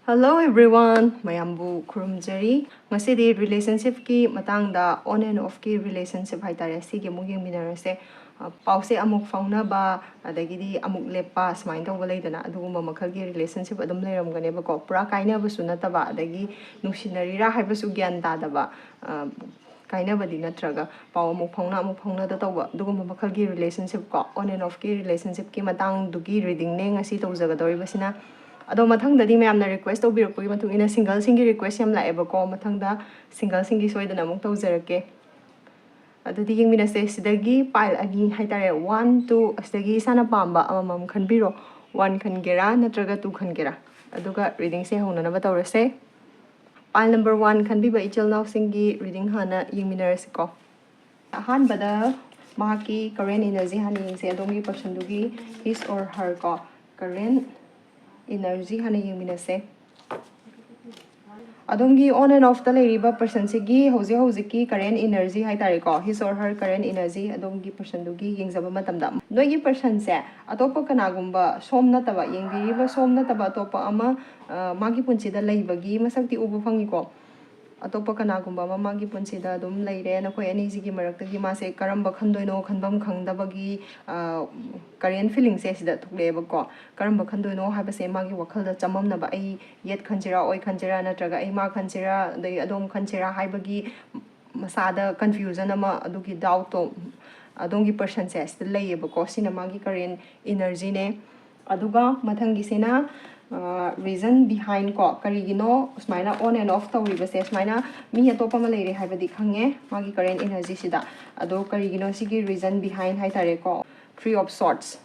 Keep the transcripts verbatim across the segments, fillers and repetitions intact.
Hello everyone, ꯃꯌꯥꯝꯕꯨ ꯈꯨꯔꯨꯝꯖꯔꯤ꯫ ꯉꯁꯤꯗꯤ relationshipꯀꯤ ꯃꯇꯥꯡꯗ, on and offꯀꯤ relationship ꯍꯥꯏꯇꯥꯔꯦ, ꯁꯤꯒꯤ ꯑꯃꯨꯛ ꯌꯦꯡꯃꯤꯟꯅꯔꯁꯦ꯫ ꯑ, ꯄꯥꯎꯁꯦ ꯑꯃꯨꯛ ꯐꯥꯎꯅꯕ, ꯑꯗꯒꯤꯗꯤ ꯑꯃꯨꯛ ꯂꯦꯞꯄ, ꯁꯨꯃꯥꯏꯅ ꯇꯧꯕ ꯂꯩꯗꯅ, ꯑꯗꯨꯒꯨꯝꯕ ꯃꯈꯜꯒꯤ relationship ꯑꯗꯨꯝ ꯂꯩꯔꯝꯒꯅꯦꯕꯀꯣ꯫ ꯄꯨꯔꯥ ꯀꯥꯏꯅꯕꯁꯨ ꯅꯠꯇꯕ, ꯑꯗꯒꯤ ꯅꯨꯡꯁꯤꯅꯔꯤꯔꯥ ꯍꯥꯏꯕꯁꯨ ꯒ꯭ꯌꯥꯟ ꯇꯥꯗꯕ, ꯑ, ꯀꯥꯏꯅꯕꯗꯤ ꯅꯠꯇ꯭ꯔꯒ ꯄꯥꯎ ꯑꯃꯨꯛ ꯐꯥꯎꯅ ꯑꯃꯨꯛ ꯐꯥꯎꯅꯗ ꯇꯧꯕ, ꯑꯗꯨꯒꯨꯝꯕ ꯃꯈꯜꯒꯤ relationship ꯀꯣ, on and offꯀꯤ relationshipꯀꯤ ꯃꯇꯥꯡꯗꯨꯒꯤ readingꯅꯦ ꯉꯁꯤ ꯇꯧꯖꯒꯗꯧꯔꯤꯕꯁꯤꯅ꯫ ꯑꯗꯣ ꯃꯊꯪꯗꯗꯤ ꯃꯌꯥꯝꯅ request ꯇꯧꯕꯤꯔꯛꯄꯒꯤ ꯃꯇꯨꯡ ꯏꯟꯅ singleꯁꯤꯡꯒꯤ request ꯌꯥꯝ ꯂꯥꯛꯑꯦꯕꯀꯣ, ꯃꯊꯪꯗ singleꯁꯤꯡꯒꯤ ꯁꯣꯏꯗꯅ ꯑꯃꯨꯛ ꯇꯧꯖꯔꯛꯀꯦ꯫ ꯑꯗꯨꯗꯤ ꯌꯦꯡꯃꯤꯟꯅꯁꯦ꯫ ꯁꯤꯗꯒꯤ pile ꯑꯅꯤ ꯍꯥꯏꯇꯥꯔꯦ, one, two, ꯑꯁꯤꯗꯒꯤ ꯏꯁꯥꯅ ꯄꯥꯝꯕ ꯑꯃꯃꯝ ꯈꯟꯕꯤꯔꯣ꯫ One ꯈꯟꯒꯦꯔꯥ ꯅꯠꯇ꯭ꯔꯒ two ꯈꯟꯒꯦꯔꯥ? ꯑꯗꯨꯒ readingꯁꯦ ꯍꯧꯅꯅꯕ ꯇꯧꯔꯁꯦ꯫ Pile number one ꯈꯟꯕꯤꯕ ꯏꯆꯤꯜ ꯏꯅꯥꯎꯁꯤꯡꯒꯤ reading ꯍꯥꯟꯅ ꯌꯦꯡꯃꯤꯟꯅꯔꯁꯤꯀꯣ꯫ ꯑꯍꯥꯟꯕꯗ ꯃꯍꯥꯛꯀꯤ current energy ꯍꯥꯟꯅ ꯌꯦꯡꯁꯦ꯫ ꯑꯗꯣꯝꯒꯤ personꯗꯨꯒꯤ his or her ꯀꯣ, current energy ꯍꯥꯟꯅ ꯌꯦꯡꯃꯤꯟꯅꯁꯦ꯫ ꯑꯗꯣꯝꯒꯤ on and offꯇ ꯂꯩꯔꯤꯕ personꯁꯤꯒꯤ ꯍꯧꯖꯤꯛ ꯍꯧꯖꯤꯛꯀꯤ current energy ꯍꯥꯏꯇꯥꯔꯦꯀꯣ, his or her current energy ꯑꯗꯣꯝꯒꯤ personꯗꯨꯒꯤ ꯌꯦꯡꯖꯕ ꯃꯇꯝꯗ, ꯅꯣꯏꯒꯤ personꯁꯦ ꯑꯇꯣꯞꯄ ꯀꯅꯥꯒꯨꯝꯕ, ꯁꯣꯝ ꯅꯠꯇꯕ, ꯌꯦꯡꯕꯤꯔꯤꯕ ꯁꯣꯝ ꯅꯠꯇꯕ ꯑꯇꯣꯞꯄ ꯑꯃ, ꯑ, ꯃꯥꯒꯤ ꯄꯨꯟꯁꯤꯗ ꯂꯩꯕꯒꯤ ꯃꯁꯛꯇꯤ ꯎꯕ ꯐꯪꯉꯤꯀꯣ꯫ ꯑꯇꯣꯞꯄ ꯀꯅꯥꯒꯨꯝꯕ ꯑꯃ ꯃꯥꯒꯤ ꯄꯨꯟꯁꯤꯗ ꯑꯗꯨꯝ ꯂꯩꯔꯦ꯫ ꯅꯈꯣꯏ ꯑꯅꯤꯁꯤꯒꯤ ꯃꯔꯛꯇꯒꯤ ꯃꯥꯁꯦ ꯀꯔꯝꯕ ꯈꯟꯗꯣꯏꯅꯣ ꯈꯟꯐꯝ ꯈꯪꯗꯕꯒꯤ, ꯑ, current feelingꯁꯦ ꯁꯤꯗ ꯊꯣꯛꯂꯛꯑꯦꯕꯀꯣ꯫ ꯀꯔꯝꯕ ꯈꯟꯗꯣꯏꯅꯣ ꯍꯥꯏꯕꯁꯦ ꯃꯥꯒꯤ ꯋꯥꯈꯜꯗ ꯆꯃꯝꯅꯕ, ꯑꯩ ꯌꯦꯠ ꯈꯟꯁꯤꯔꯥ, ꯑꯣꯏ ꯈꯟꯁꯤꯔꯥ, ꯅꯠꯇ꯭ꯔꯒ ꯑꯩ ꯃꯥ ꯈꯟꯁꯤꯔꯥ, ꯑꯗꯩ ꯑꯗꯣꯝ ꯈꯟꯁꯤꯔꯥ ꯍꯥꯏꯕꯒꯤ ꯃꯁꯥꯗ confusion ꯑꯃ, ꯑꯗꯨꯒꯤ doubtꯇꯣ ꯑꯗꯣꯝꯒꯤ personꯁꯦ ꯁꯤꯗ ꯂꯩꯌꯦꯕꯀꯣ꯫ ꯁꯤꯅ ꯃꯥꯒꯤ current energyꯅꯦ꯫ ꯑꯗꯨꯒ ꯃꯊꯪꯒꯤꯁꯤꯅ, ꯑ, reason behind ꯀꯣ, ꯀꯔꯤꯒꯤꯅꯣ ꯁꯨꯃꯥꯏꯅ on and off ꯇꯧꯔꯤꯕꯁꯦ? ꯁꯨꯃꯥꯏꯅ ꯃꯤ ꯑꯇꯣꯞꯄ ꯑꯃ ꯂꯩꯔꯦ ꯍꯥꯏꯕꯗꯤ ꯈꯪꯉꯦ ꯃꯥꯒꯤ current energyꯁꯤꯗ, ꯑꯗꯣ ꯀꯔꯤꯒꯤꯅꯣ ꯁꯤꯒꯤ reason behind ꯍꯥꯏꯇꯥꯔꯦꯀꯣ? Three of Swords꯫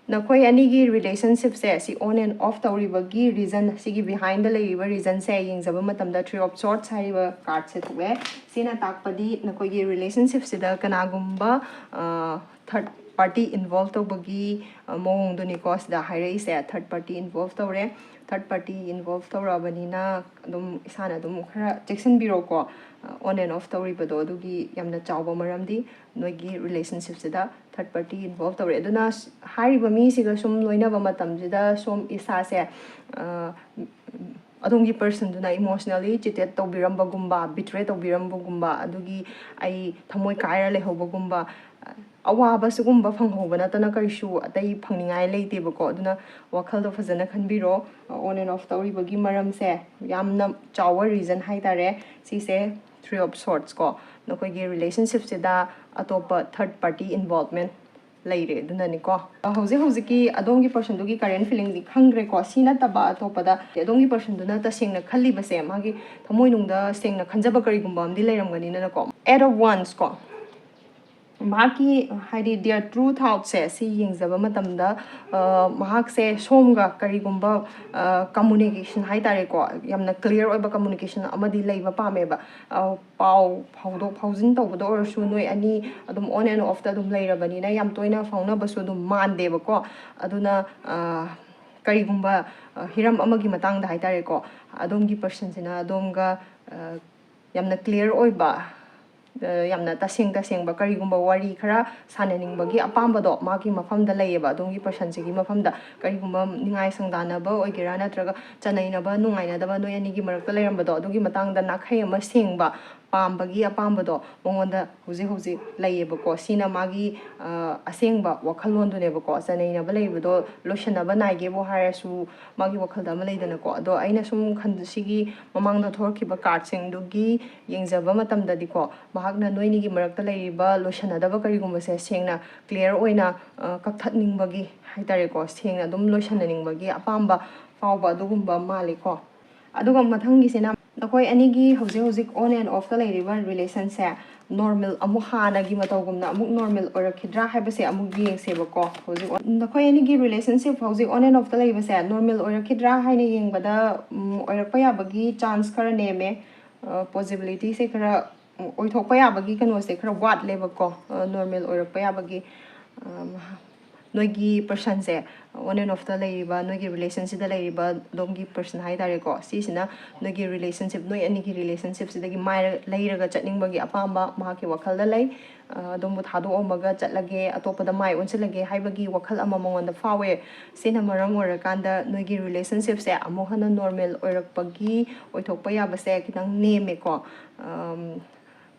ꯅꯈꯣꯏ ꯑꯅꯤꯒꯤ relationshipꯁꯦ ꯁꯤ on and off ꯇꯧꯔꯤꯕꯒꯤ reason, ꯁꯤꯒꯤ behindꯗ ꯂꯩꯔꯤꯕ reasonꯁꯦ ꯌꯦꯡꯖꯕ ꯃꯇꯝꯗ Three of Swords ꯍꯥꯏꯔꯤꯕ cardꯁꯦ ꯊꯣꯛꯂꯛꯑꯦ꯫ ꯁꯤꯅ ꯇꯥꯛꯄꯗꯤ ꯅꯈꯣꯏꯒꯤ relationshipꯁꯤꯗ ꯀꯅꯥꯒꯨꯝꯕ, ꯑ, third party involve ꯇꯧꯕꯒꯤ, ꯑ, ꯃꯑꯣꯡꯗꯨꯅꯤꯀꯣ ꯁꯤꯗ ꯍꯥꯏꯔꯛꯏꯁꯦ꯫ Third party involve ꯇꯧꯔꯦ꯫ Third party involve ꯇꯧꯔꯛꯑꯕꯅꯤꯅ ꯑꯗꯨꯝ ꯏꯁꯥꯅ ꯑꯗꯨꯝ ꯈꯔ ꯆꯦꯛꯁꯤꯟꯕꯤꯔꯣꯀꯣ꯫ ꯑ, on and off ꯇꯧꯔꯤꯕꯗꯣ ꯑꯗꯨꯒꯤ ꯌꯥꯝꯅ ꯆꯥꯎꯕ ꯃꯔꯝꯗꯤ ꯅꯣꯏꯒꯤ relationshipꯁꯤꯗ ꯊꯥꯔꯠ ꯄꯥꯔꯇꯤ ꯏꯟꯚꯣꯜꯕ ꯇꯧꯔꯦ꯫ ꯑꯗꯨꯅ ꯍꯥꯏꯔꯤꯕ ꯃꯤꯁꯤꯒ ꯁꯨꯝ ꯂꯣꯏꯅꯕ ꯃꯇꯝꯁꯤꯗ ꯁꯣꯝ ꯏꯁꯥꯁꯦ ꯑꯗꯣꯝꯒꯤ ꯄꯔꯁꯟꯗꯨꯅ ꯏꯃꯣꯁꯅꯦꯜꯂꯤ ꯆꯤꯇꯦꯠ ꯇꯧꯕꯤꯔꯝꯕꯒꯨꯝꯕ, ꯕꯤꯇ꯭ꯔꯦ ꯇꯧꯕꯤꯔꯝꯕꯒꯨꯝꯕ, ꯑꯗꯨꯒꯤ ꯑꯩ ꯊꯃꯣꯏ ꯀꯥꯏꯔ ꯂꯩꯍꯧꯕꯒꯨꯝꯕ, ꯑꯋꯥꯕ ꯁꯤꯒꯨꯝꯕ ꯐꯪꯍꯧꯕ ꯅꯠꯇꯅ ꯀꯔꯤꯁꯨ ꯑꯇꯩ ꯐꯪꯅꯤꯡꯉꯥꯏ ꯂꯩꯇꯦꯕꯀꯣ꯫ ꯑꯗꯨꯅ ꯋꯥꯈꯜꯗꯣ ꯐꯖꯅ ꯈꯟꯕꯤꯔꯣ꯫ On and off ꯇꯧꯔꯤꯕꯒꯤ ꯃꯔꯝꯁꯦ ꯌꯥꯝꯅ ꯆꯥꯎꯕ ꯔꯤꯖꯟ ꯍꯥꯏꯇꯥꯔꯦ ꯁꯤꯁꯦ, ꯊ꯭ꯔꯤ ꯑꯣꯐ ꯁꯣꯔꯠꯁ ꯀꯣ꯫ ꯅꯈꯣꯏꯒꯤ ꯔꯤꯂꯦꯁꯟꯁꯤꯞꯁꯤꯗ ꯑꯇꯣꯞꯄ ꯊꯥꯔꯠ ꯄꯥꯔꯇꯤ ꯏꯟꯚꯣꯜꯕꯃꯦꯟ ꯂꯩꯔꯦ꯫ ꯑꯗꯨꯅꯅꯤꯀꯣ, ꯍꯧꯖꯤꯛ ꯍꯧꯖꯤꯛꯀꯤ ꯑꯗꯣꯝꯒꯤ ꯄꯔꯁꯟꯗꯨꯒꯤ ꯀꯔꯦꯟ ꯐꯤꯂꯤꯡꯁꯤ ꯈꯪꯈ꯭ꯔꯦꯀꯣ꯫ ꯁꯤ ꯅꯠꯇꯕ ꯑꯇꯣꯞꯄꯗ ꯑꯗꯣꯝꯒꯤ ꯄꯔꯁꯟꯗꯨꯅ ꯇꯁꯦꯡꯅ ꯈꯜꯂꯤꯕꯁꯦ, ꯃꯥꯒꯤ ꯊꯃꯣꯏꯅꯨꯡꯗ ꯁꯦꯡꯅ ꯈꯟꯖꯕ ꯀꯔꯤꯒꯨꯝꯕ ꯑꯃꯗꯤ ꯂꯩꯔꯝꯒꯅꯤꯅꯀꯣ꯫ ꯑꯦꯠ ꯑꯣꯐ ꯋꯥꯟꯁ ꯀꯣ, ꯃꯍꯥꯛꯀꯤ, ꯍꯥꯏꯗꯤ, ꯗꯤꯌꯔ ꯇ꯭ꯔꯨ ꯊꯥꯎꯠꯁꯦ ꯁꯤ ꯌꯦꯡꯖꯕ ꯃꯇꯝꯗ, ꯑ, ꯃꯍꯥꯛꯁꯦ ꯁꯣꯝꯒ ꯀꯔꯤꯒꯨꯝꯕ ꯀꯝꯃꯨꯅꯤꯀꯦꯁꯟ ꯍꯥꯏꯇꯥꯔꯦꯀꯣ, ꯌꯥꯝꯅ ꯀ꯭ꯂꯤꯌꯥꯔ ꯑꯣꯏꯕ ꯀꯝꯃꯨꯅꯤꯀꯦꯁꯟ ꯑꯃꯗꯤ ꯂꯩꯕ ꯄꯥꯝꯃꯦꯕ꯫ ꯑ, ꯄꯥꯎ ꯐꯥꯎꯗꯣꯛ ꯐꯥꯎꯖꯤꯟ ꯇꯧꯕꯗ ꯑꯣꯏꯔꯁꯨ, ꯅꯣꯏ ꯑꯅꯤ ꯑꯗꯨꯝ ꯑꯣꯟ ꯑꯦꯟ ꯑꯣꯐꯇ ꯑꯗꯨꯝ ꯂꯩꯔꯕꯅꯤꯅ ꯌꯥꯝ ꯇꯣꯏꯅ ꯐꯥꯎꯅꯕꯁꯨ ꯑꯗꯨꯝ ꯃꯥꯟꯗꯦꯕꯀꯣ꯫ ꯑꯗꯨꯅ, ꯑ, ꯀꯔꯤꯒꯨꯝꯕ, ꯑ, ꯍꯤꯔꯝ ꯑꯃꯒꯤ ꯃꯇꯥꯡꯗ ꯍꯥꯏꯇꯥꯔꯦꯀꯣ, ꯑꯗꯣꯝꯒꯤ ꯄꯔꯁꯟꯁꯤꯅ ꯑꯗꯣꯝꯒ, ꯑ, ꯌꯥꯝꯅ ꯀ꯭ꯂꯤꯌꯥꯔ ꯑꯣꯏꯕ, ꯑ, ꯌꯥꯝꯅ ꯇꯁꯦꯡ ꯇꯁꯦꯡꯕ ꯀꯔꯤꯒꯨꯝꯕ ꯋꯥꯔꯤ ꯈꯔ ꯁꯥꯟꯅꯅꯤꯡꯕꯒꯤ ꯑꯄꯥꯝꯕꯗꯣ ꯃꯥꯒꯤ ꯃꯐꯝꯗ ꯂꯩꯌꯦꯕ꯫ ꯑꯗꯣꯝꯒꯤ ꯄꯔꯁꯟꯁꯤꯒꯤ ꯃꯐꯝꯗ ꯀꯔꯤꯒꯨꯝꯕ ꯅꯤꯡꯉꯥꯏ ꯁꯪꯗꯥꯅꯕ ꯑꯣꯏꯒꯦꯔꯥ, ꯅꯠꯇ꯭ꯔꯒ ꯆꯅꯩꯅꯕ, ꯅꯨꯡꯉꯥꯏꯅꯗꯕ ꯅꯣꯏ ꯑꯅꯤꯒꯤ ꯃꯔꯛꯇ ꯂꯩꯔꯝꯕꯗꯣ, ꯑꯗꯨꯒꯤ ꯃꯇꯥꯡꯗ ꯅꯥꯈꯩ ꯑꯃ ꯁꯦꯡꯕ ꯄꯥꯝꯕꯒꯤ ꯑꯄꯥꯝꯕꯗꯣ ꯃꯉꯣꯟꯗ ꯍꯧꯖꯤꯛ ꯍꯧꯖꯤꯛ ꯂꯩꯌꯦꯕꯀꯣ꯫ ꯁꯤꯅ ꯃꯥꯒꯤ, ꯑ, ꯑꯁꯦꯡꯕ ꯋꯥꯈꯜꯂꯣꯟꯗꯨꯅꯦꯕꯀꯣ꯫ ꯆꯅꯩꯅꯕ ꯂꯩꯕꯗꯣ ꯂꯣꯏꯁꯟꯅꯕ ꯅꯥꯏꯒꯦꯕꯨ ꯍꯥꯏꯔꯁꯨ ꯃꯥꯒꯤ ꯋꯥꯈꯜꯗ ꯑꯃ ꯂꯩꯗꯅꯀꯣ꯫ ꯑꯗꯣ ꯑꯩꯅ ꯁꯨꯝ ꯈꯟ-, ꯁꯤꯒꯤ ꯃꯃꯥꯡꯗ ꯊꯣꯛꯂꯛꯈꯤꯕ ꯀꯥꯔꯠꯁꯤꯡꯗꯨꯒꯤ ꯌꯦꯡꯖꯕ ꯃꯇꯝꯗꯗꯤꯀꯣ, ꯃꯍꯥꯛꯅ ꯅꯣꯏꯅꯤꯒꯤ ꯃꯔꯛꯇ ꯂꯩꯔꯤꯕ ꯂꯣꯏꯁꯟꯅꯗꯕ ꯀꯔꯤꯒꯨꯝꯕꯁꯦ ꯁꯦꯡꯅ ꯀ꯭ꯂꯤꯌꯥꯔ ꯑꯣꯏꯅ, ꯑ, ꯀꯛꯊꯠꯅꯤꯡꯕꯒꯤ ꯍꯥꯏꯇꯥꯔꯦꯀꯣ, ꯁꯦꯡꯅ ꯑꯗꯨꯝ ꯂꯣꯏꯁꯟꯅꯅꯤꯡꯕꯒꯤ ꯑꯄꯥꯝꯕ ꯐꯥꯎꯕ ꯑꯗꯨꯒꯨꯝꯕ ꯃꯥꯜꯂꯤꯀꯣ꯫ ꯑꯗꯨꯒ ꯃꯊꯪꯒꯤꯁꯤꯅ ꯅꯈꯣꯏ ꯑꯅꯤꯒꯤ ꯍꯧꯖꯤꯛ ꯍꯧꯖꯤꯛ ꯑꯣꯟ ꯑꯦꯟ ꯑꯣꯐꯇ ꯂꯩꯔꯤꯕ ꯔꯤꯂꯦꯁꯟꯁꯦ ꯅꯣꯔꯃꯦꯜ, ꯑꯃꯨꯛ ꯍꯥꯟꯅꯒꯤ ꯃꯇꯧꯒꯨꯝꯅ ꯑꯃꯨꯛ ꯅꯣꯔꯃꯦꯜ ꯑꯣꯏꯔꯛꯈꯤꯗ꯭ꯔꯥ ꯍꯥꯏꯕꯁꯦ ꯑꯃꯨꯛ ꯌꯦꯡꯁꯦꯕꯀꯣ꯫ ꯍꯧꯖꯤꯛ ꯑꯣꯟ-, ꯅꯈꯣꯏ ꯑꯅꯤꯒꯤ ꯔꯤꯂꯦꯁꯟꯁꯤꯞ ꯍꯧꯖꯤꯛ ꯑꯣꯟ ꯑꯦꯟ ꯑꯣꯐꯇ ꯂꯩꯕꯁꯦ ꯅꯣꯔꯃꯦꯜ ꯑꯣꯏꯔꯛꯈꯤꯗ꯭ꯔꯥ ꯍꯥꯏꯅ ꯌꯦꯡꯕꯗ, ꯎꯝ, ꯑꯣꯏꯔꯛꯄ ꯌꯥꯕꯒꯤ ꯆꯥꯟꯁ ꯈꯔ ꯅꯦꯝꯃꯦ꯫ ꯑ, ꯄꯣꯖꯤꯕꯤꯂꯤꯇꯤꯁꯦ ꯈꯔ, ꯎꯝ, ꯑꯣꯏꯊꯣꯛꯄ ꯌꯥꯕꯒꯤ ꯀꯩꯅꯣꯁꯦ ꯈꯔ ꯋꯥꯠꯂꯦꯕꯀꯣ, ꯑ, ꯅꯣꯔꯃꯦꯜ ꯑꯣꯏꯔꯛꯄ ꯌꯥꯕꯒꯤ꯫ ꯑ, ꯅꯣꯏꯒꯤ personꯁꯦ, on and offꯇ ꯂꯩꯔꯤꯕ ꯅꯣꯏꯒꯤ relationꯁꯤꯗ ꯂꯩꯔꯤꯕ ꯑꯗꯣꯝꯒꯤ person ꯍꯥꯏ ꯇꯥꯔꯦꯀꯣ, ꯁꯤꯁꯤꯅ ꯅꯣꯏꯒꯤ relationship, ꯅꯣꯏ ꯑꯅꯤꯒꯤ relationshipꯁꯤꯗꯒꯤ ꯃꯥꯏ ꯂꯩꯔꯒ ꯆꯠꯅꯤꯡꯕꯒꯤ ꯑꯄꯥꯝꯕ ꯃꯍꯥꯛꯀꯤ ꯋꯥꯈꯜꯗ ꯂꯩ꯫ ꯑ, ꯑꯗꯣꯝꯕꯨ ꯊꯥꯗꯣꯛꯑꯝꯃꯒ ꯆꯠꯂꯒꯦ, ꯑꯇꯣꯞꯄꯗ ꯃꯥꯏ ꯑꯣꯟꯁꯤꯜꯂꯒꯦ ꯍꯥꯏꯕꯒꯤ ꯋꯥꯈꯜ ꯑꯃ ꯃꯉꯣꯟꯗ ꯐꯥꯎꯋꯦ꯫ ꯁꯤꯅ ꯃꯔꯝ ꯑꯣꯏꯔꯀꯥꯟꯗ ꯅꯣꯏꯒꯤ relationshipꯁꯦ ꯑꯃꯨꯛ ꯍꯟꯅ normal ꯑꯣꯏꯔꯛꯄꯒꯤ, ꯑꯣꯏꯊꯣꯛꯄ ꯌꯥꯕꯁꯦ ꯈꯤꯇꯪ ꯅꯦꯝꯃꯦꯀꯣ꯫ ꯑꯝ,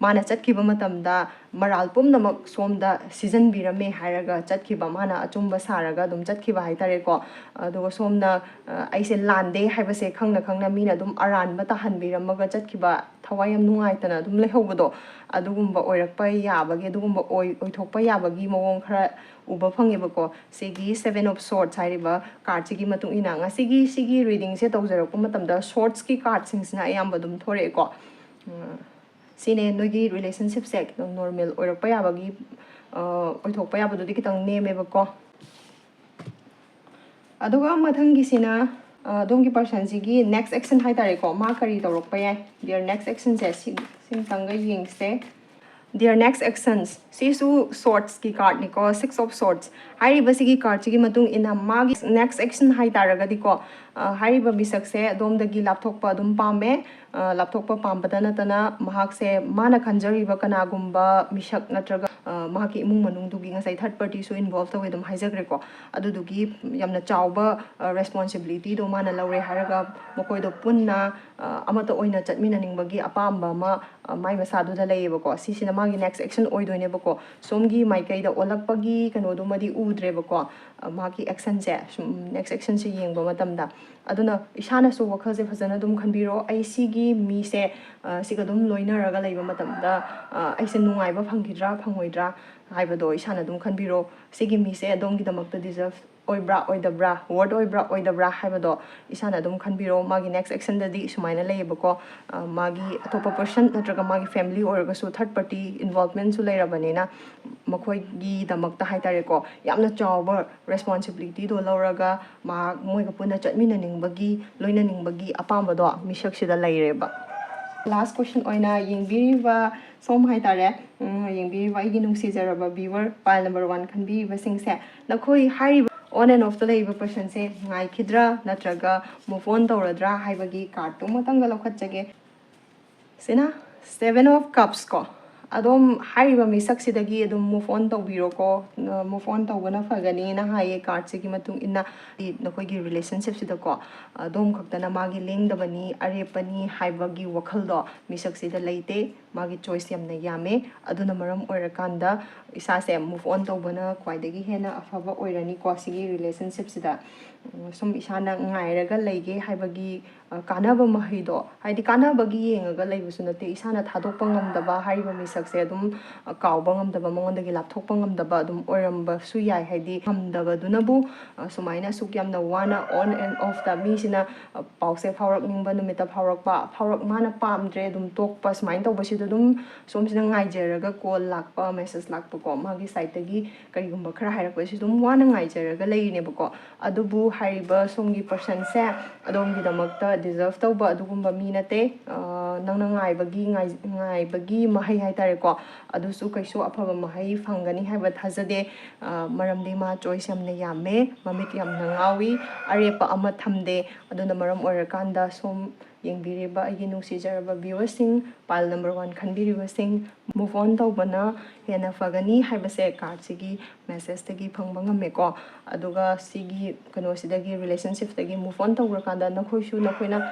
ꯃꯥꯅ ꯆꯠꯈꯤꯕ ꯃꯇꯝꯗ ꯃꯔꯥꯜ ꯄꯨꯝꯅꯃꯛ ꯁꯣꯝꯗ ꯁꯤꯖꯤꯟꯕꯤꯔꯝꯃꯦ ꯍꯥꯏꯔꯒ ꯆꯠꯈꯤꯕ, ꯃꯥꯅ ꯑꯆꯨꯝꯕ ꯁꯥꯔꯒ ꯑꯗꯨꯝ ꯆꯠꯈꯤꯕ ꯍꯥꯏ ꯇꯥꯔꯦꯀꯣ꯫ ꯑꯗꯨꯒ ꯁꯣꯝꯅ, ꯑ, ꯑꯩꯁꯦ ꯂꯥꯟꯗꯦ ꯍꯥꯏꯕꯁꯦ ꯈꯪꯅ ꯈꯪꯅ ꯃꯤꯅ ꯑꯗꯨꯝ ꯑꯔꯥꯟꯕ ꯇꯥꯍꯟꯕꯤꯔꯝꯃꯒ ꯆꯠꯈꯤꯕ, ꯊꯋꯥꯏ ꯌꯥꯝ ꯅꯨꯡꯉꯥꯏꯇꯅ ꯑꯗꯨꯝ ꯂꯩꯍꯧꯕꯗꯣ, ꯑꯗꯨꯒꯨꯝꯕ ꯑꯣꯏꯔꯛꯄ ꯌꯥꯕꯒꯤ, ꯑꯗꯨꯒꯨꯝꯕ ꯑꯣꯏ-, ꯑꯣꯏꯊꯣꯛꯄ ꯌꯥꯕꯒꯤ ꯃꯑꯣꯡ ꯈꯔ ꯎꯕ ꯐꯪꯉꯦꯕꯀꯣ꯫ ꯁꯤꯒꯤ Seven of Swords ꯍꯥꯏꯔꯤꯕ cardꯁꯤꯒꯤ ꯃꯇꯨꯡ ꯏꯟꯅ ꯉꯁꯤꯒꯤ ꯁꯤꯒꯤ readingꯁꯦ ꯇꯧꯖꯔꯛꯄ ꯃꯇꯝꯗ swordsꯀꯤ cardꯁꯤꯡꯁꯤꯅ ꯑꯌꯥꯝꯕ ꯑꯗꯨꯝ ꯊꯣꯔꯛꯑꯦꯀꯣ꯫ ꯎꯝ, ꯁꯤꯅꯦ ꯅꯣꯏꯒꯤ relationshipꯁꯦ ꯈꯤꯇꯪ normal ꯑꯣꯏꯔꯛꯄ ꯌꯥꯕꯒꯤ, ꯑ, ꯑꯣꯏꯊꯣꯛꯄ ꯌꯥꯕꯗꯨꯗꯤ ꯈꯤꯇꯪ ꯅꯦꯝꯃꯦꯕꯀꯣ꯫ ꯑꯗꯨꯒ ꯃꯊꯪꯒꯤꯁꯤꯅ, ꯑ, ꯑꯗꯣꯝꯒꯤ personꯁꯤꯒꯤ next action ꯍꯥꯏ ꯇꯥꯔꯦꯀꯣ, ꯃꯥ ꯀꯔꯤ ꯇꯧꯔꯛꯄ ꯌꯥꯏ, their next actionꯁꯦ ꯁꯤ, ꯁꯤꯝꯇꯪꯒ ꯌꯦꯡꯁꯦ꯫ Their next actions, ꯁꯤꯁꯨ swordsꯀꯤ cardꯅꯤꯀꯣ, Six of Swords꯫ ꯍꯥꯏꯔꯤꯕꯁꯤꯒꯤ cardꯁꯤꯒꯤ ꯃꯇꯨꯡ ꯏꯟꯅ ꯃꯥꯒꯤ next action ꯍꯥꯏ ꯇꯥꯔꯒꯗꯤꯀꯣ, ꯑ, ꯍꯥꯏꯔꯤꯕ ꯃꯤꯁꯛꯁꯦ ꯑꯗꯣꯝꯗꯒꯤ ꯂꯥꯞꯊꯣꯛꯄ ꯑꯗꯨꯝ ꯄꯥꯝꯃꯦ꯫ ꯑ, ꯂꯥꯞꯊꯣꯛꯄ ꯄꯥꯝꯕꯗ ꯅꯠꯇꯅ ꯃꯍꯥꯛꯁꯦ ꯃꯥꯅ ꯈꯟꯖꯔꯤꯕ ꯀꯅꯥꯒꯨꯝꯕ ꯃꯤꯁꯛ ꯅꯠꯇ꯭ꯔꯒ, ꯑ, ꯃꯍꯥꯛꯀꯤ ꯏꯃꯨꯡ ꯃꯅꯨꯡꯗꯨꯒꯤ ꯉꯁꯥꯏ third partyꯁꯨ involve ꯇꯧꯋꯦ ꯑꯗꯨꯝ ꯍꯥꯏꯖꯈ꯭ꯔꯦꯀꯣ꯫ ꯑꯗꯨꯗꯨꯒꯤ ꯌꯥꯝꯅ ꯆꯥꯎꯕ, ꯑ, responsibilityꯗꯣ ꯃꯥꯅ ꯂꯧꯔꯦ ꯍꯥꯏꯔꯒ ꯃꯈꯣꯏꯗꯣ ꯄꯨꯟꯅ, ꯑ, ꯑꯃꯠꯇ ꯑꯣꯏꯅ ꯆꯠꯃꯤꯟꯅꯅꯤꯡꯕꯒꯤ ꯑꯄꯥꯝꯕ ꯑꯃ, ꯑ, ꯃꯥꯏ ꯃꯁꯥꯗꯨꯗ ꯂꯩꯌꯦꯕꯀꯣ꯫ ꯁꯤꯁꯤꯅ ꯃꯥꯒꯤ next action ꯑꯣꯏꯗꯣꯏꯅꯦꯕꯀꯣ꯫ ꯁꯣꯝꯒꯤ ꯃꯥꯏꯀꯩꯗ ꯑꯣꯜꯂꯛꯄꯒꯤ ꯀꯩꯅꯣꯗꯨꯃꯗꯤ ꯎꯗ꯭ꯔꯦꯕꯀꯣ, ꯑ, ꯃꯍꯥꯛꯀꯤ actionꯁꯦ, ꯁꯨꯝ next actionꯁꯦ ꯌꯦꯡꯕ ꯃꯇꯝꯗ꯫ ꯑꯗꯨꯅ ꯏꯁꯥꯅꯁꯨ ꯋꯥꯈꯜꯁꯦ ꯐꯖꯅ ꯑꯗꯨꯝ ꯈꯟꯕꯤꯔꯣ, "ꯑꯩ ꯁꯤꯒꯤ ꯃꯤꯁꯦ, ꯑ, ꯁꯤꯒ ꯑꯗꯨꯝ ꯂꯣꯏꯅꯔꯒ ꯂꯩꯕ ꯃꯇꯝꯗ, ꯑ, ꯑꯩꯁꯦ ꯅꯨꯡꯉꯥꯏꯕ ꯐꯪꯈꯤꯗ꯭ꯔꯥ ꯐꯪꯉꯣꯏꯗ꯭ꯔꯥ?" ꯍꯥꯏꯕꯗꯣ ꯏꯁꯥꯅ ꯑꯗꯨꯝ ꯈꯟꯕꯤꯔꯣ꯫ ꯁꯤꯒꯤ ꯃꯤꯁꯦ ꯑꯗꯣꯝꯒꯤꯗꯃꯛꯇ deserve ꯑꯣꯏꯕ꯭ꯔꯥ ꯑꯣꯏꯗꯕ꯭ꯔꯥ, worth ꯑꯣꯏꯕ꯭ꯔꯥ ꯑꯣꯏꯗꯕ꯭ꯔꯥ ꯍꯥꯏꯕꯗꯣ ꯏꯁꯥꯅ ꯑꯗꯨꯝ ꯈꯟꯕꯤꯔꯣ꯫ ꯃꯥꯒꯤ next actionꯗꯗꯤ ꯁꯨꯃꯥꯏꯅ ꯂꯩꯌꯦꯕꯀꯣ, ꯑ, ꯃꯥꯒꯤ ꯑꯇꯣꯞꯄ person ꯅꯠꯇ꯭ꯔꯒ ꯃꯥꯒꯤ family ꯑꯣꯏꯔꯒꯁꯨ third party involvementꯁꯨ ꯂꯩꯔꯕꯅꯤꯅ ꯃꯈꯣꯏꯒꯤꯗꯃꯛꯇ ꯍꯥꯏ ꯇꯥꯔꯦꯀꯣ, ꯌꯥꯝꯅ ꯆꯥꯎꯕ responsibilityꯗꯣ ꯂꯧꯔꯒ ꯃꯍꯥꯛ ꯃꯣꯏꯒ ꯄꯨꯟꯅ ꯆꯠꯃꯤꯟꯅꯅꯤꯡꯕꯒꯤ, ꯂꯣꯏꯅꯅꯤꯡꯕꯒꯤ ꯑꯄꯥꯝꯕꯗꯣ ꯃꯤꯁꯛꯁꯤꯗ ꯂꯩꯔꯦꯕ꯫ Last question ꯑꯣꯏꯅ ꯌꯦꯡꯕꯤꯔꯤꯕ ꯁꯣꯝ ꯍꯥꯏꯇꯥꯔꯦ, ꯎꯝ, ꯌꯦꯡꯕꯤꯔꯤꯕ ꯑꯩꯒꯤ ꯅꯨꯡꯁꯤꯖꯔꯕ viewer, pile number one ꯈꯟꯕꯤꯔꯤꯕꯁꯤꯡꯁꯦ, ꯅꯈꯣꯏ ꯍꯥꯏꯔꯤꯕ on and off ꯇ ꯂꯩꯔꯤꯕ personꯁꯦ ꯉꯥꯏꯈꯤꯗ꯭ꯔꯥ ꯅꯠꯇ꯭ꯔꯒ move on ꯇꯧꯔꯗ꯭ꯔꯥ ꯍꯥꯏꯕꯒꯤ card ꯇꯨꯃꯇꯪꯒ ꯂꯧꯈꯠꯆꯒꯦ꯫ ꯁꯤꯅ Seven of Cups ꯀꯣ꯫ ꯑꯗꯨꯝ ꯍꯥꯏꯔꯤꯕ ꯃꯤꯁꯛꯁꯤꯗꯒꯤ ꯑꯗꯨꯝ move on ꯇꯧꯕꯤꯔꯣꯀꯣ, move on ꯇꯧꯕꯅ ꯐꯒꯅꯤꯅ ꯍꯥꯏꯌꯦ card ꯁꯤꯒꯤ ꯃꯇꯨꯡ ꯏꯟꯅ꯫ ꯅꯈꯣꯏꯒꯤ relationship ꯁꯤꯗꯀꯣ, ꯑꯗꯣꯝ ꯈꯛꯇꯅ ꯃꯥꯒꯤ ꯂꯦꯡꯗꯕꯅꯤ, ꯑꯔꯦꯞꯄꯅꯤ ꯍꯥꯏꯕꯒꯤ ꯋꯥꯈꯜꯗꯣ ꯃꯤꯁꯛꯁꯤꯗ ꯂꯩꯇꯦ꯫ ꯃꯥꯒꯤ choice ꯌꯥꯝꯅ ꯌꯥꯝꯃꯦ꯫ ꯑꯗꯨꯅ ꯃꯔꯝ ꯑꯣꯏꯔꯀꯥꯟꯗ ꯏꯁꯥꯁꯦ move on ꯇꯧꯕꯅ ꯈ꯭ꯋꯥꯏꯗꯒꯤ ꯍꯦꯟꯅ ꯑꯐꯕ ꯑꯣꯏꯔꯅꯤꯀꯣ ꯁꯤꯒꯤ relationship ꯁꯤꯗ꯫ ꯎꯝ, ꯁꯨꯝ ꯏꯁꯥꯅ ꯉꯥꯏꯔꯒ ꯂꯩꯒꯦ ꯍꯥꯏꯕꯒꯤ, ꯑ, ꯀꯥꯟꯅꯕ ꯃꯍꯩꯗꯣ, ꯍꯥꯏꯗꯤ ꯀꯥꯟꯅꯕꯒꯤ ꯌꯦꯡꯉꯒ ꯂꯩꯕꯁꯨ ꯅꯠꯇꯦ, ꯏꯁꯥꯅ ꯊꯥꯗꯣꯛꯄ ꯉꯝꯗꯕ ꯍꯥꯏꯔꯤꯕ ꯃꯤꯁꯛꯁꯦ ꯑꯗꯨꯝ, ꯑ, ꯀꯥꯎꯕ ꯉꯝꯗꯕ, ꯃꯉꯣꯟꯗꯒꯤ ꯂꯥꯞꯊꯣꯛꯄ ꯉꯝꯗꯕ ꯑꯗꯨꯝ ꯑꯣꯏꯔꯝꯕꯁꯨ ꯌꯥꯏ꯫ ꯍꯥꯏꯗꯤ ꯉꯝꯗꯕꯗꯨꯅꯕꯨ, ꯑ, ꯁꯨꯃꯥꯏꯅ ꯑꯁꯨꯛ ꯌꯥꯝꯅ ꯋꯥꯅ on and off ꯇ ꯃꯤꯁꯤꯅ, ꯑ, ꯄꯥꯎꯁꯦ ꯐꯥꯎꯔꯛꯅꯤꯡꯕ ꯅꯨꯃꯤꯠꯇ ꯐꯥꯎꯔꯛꯄ, ꯐꯥꯎꯔꯛ-, ꯃꯥꯅ ꯄꯥꯝꯗ꯭ꯔꯦ ꯑꯗꯨꯝ ꯇꯣꯛꯄ, ꯁꯨꯃꯥꯏꯅ ꯇꯧꯕꯁꯤꯗ ꯑꯗꯨꯝ ꯁꯣꯝꯁꯤꯅ ꯉꯥꯏꯖꯔꯒ call ꯂꯥꯛꯄ, message ꯂꯥꯛꯄꯀꯣ, ꯃꯥꯒꯤ side ꯇꯒꯤ ꯀꯔꯤꯒꯨꯝꯕ ꯈꯔ ꯍꯥꯏꯔꯛꯄꯁꯤ ꯑꯗꯨꯝ ꯋꯥꯅ ꯉꯥꯏꯖꯔꯒ ꯂꯩꯔꯤꯅꯦꯕꯀꯣ꯫ ꯑꯗꯨꯕꯨ ꯍꯥꯏꯔꯤꯕ ꯁꯣꯝꯒꯤ personꯁꯦ ꯑꯗꯣꯝꯒꯤꯗꯃꯛꯇ deserve ꯇꯧꯕ ꯑꯗꯨꯒꯨꯝꯕ ꯃꯤ ꯅꯠꯇꯦ꯫ ꯑ, ꯅꯪꯅ ꯉꯥꯏꯕꯒꯤ, ꯉꯥꯏ-, ꯉꯥꯏꯕꯒꯤ ꯃꯍꯩ ꯍꯥꯏꯇꯥꯔꯦꯀꯣ, ꯑꯗꯨꯁꯨ ꯀꯩꯁꯨ ꯑꯐꯕ ꯃꯍꯩ ꯐꯪꯒꯅꯤ ꯍꯥꯏꯕ ꯊꯥꯖꯗꯦ꯫ ꯑ, ꯃꯔꯝꯗꯤ ꯃꯥ choice ꯌꯥꯝꯅ ꯌꯥꯝꯃꯦ, ꯃꯃꯤꯠ ꯌꯥꯝꯅ ꯉꯥꯎꯏ, ꯑꯔꯦꯞꯄ ꯑꯃ ꯊꯝꯗꯦ꯫ ꯑꯗꯨꯅ ꯃꯔꯝ ꯑꯣꯏꯔꯀꯥꯟꯗ ꯁꯣꯝ ꯌꯦꯡꯕꯤꯔꯤꯕ ꯑꯩꯒꯤ ꯅꯨꯡꯁꯤꯖꯔꯕ viewerꯁꯤꯡ, pile number one ꯈꯟꯕꯤꯔꯤꯕꯁꯤꯡ, move on ꯇꯧꯕꯅ ꯍꯦꯟꯅ ꯐꯒꯅꯤ ꯍꯥꯏꯕꯁꯦ card ꯁꯤꯒꯤ message ꯇꯒꯤ ꯐꯪꯕ ꯉꯝꯃꯦꯀꯣ꯫ ꯑꯗꯨꯒ ꯁꯤꯒꯤ ꯀꯩꯅꯣꯁꯤꯗꯒꯤ, relationship ꯇꯒꯤ move on ꯇꯧꯈ꯭ꯔꯀꯥꯟꯗ ꯅꯈꯣꯏꯁꯨ ꯅꯈꯣꯏꯅ,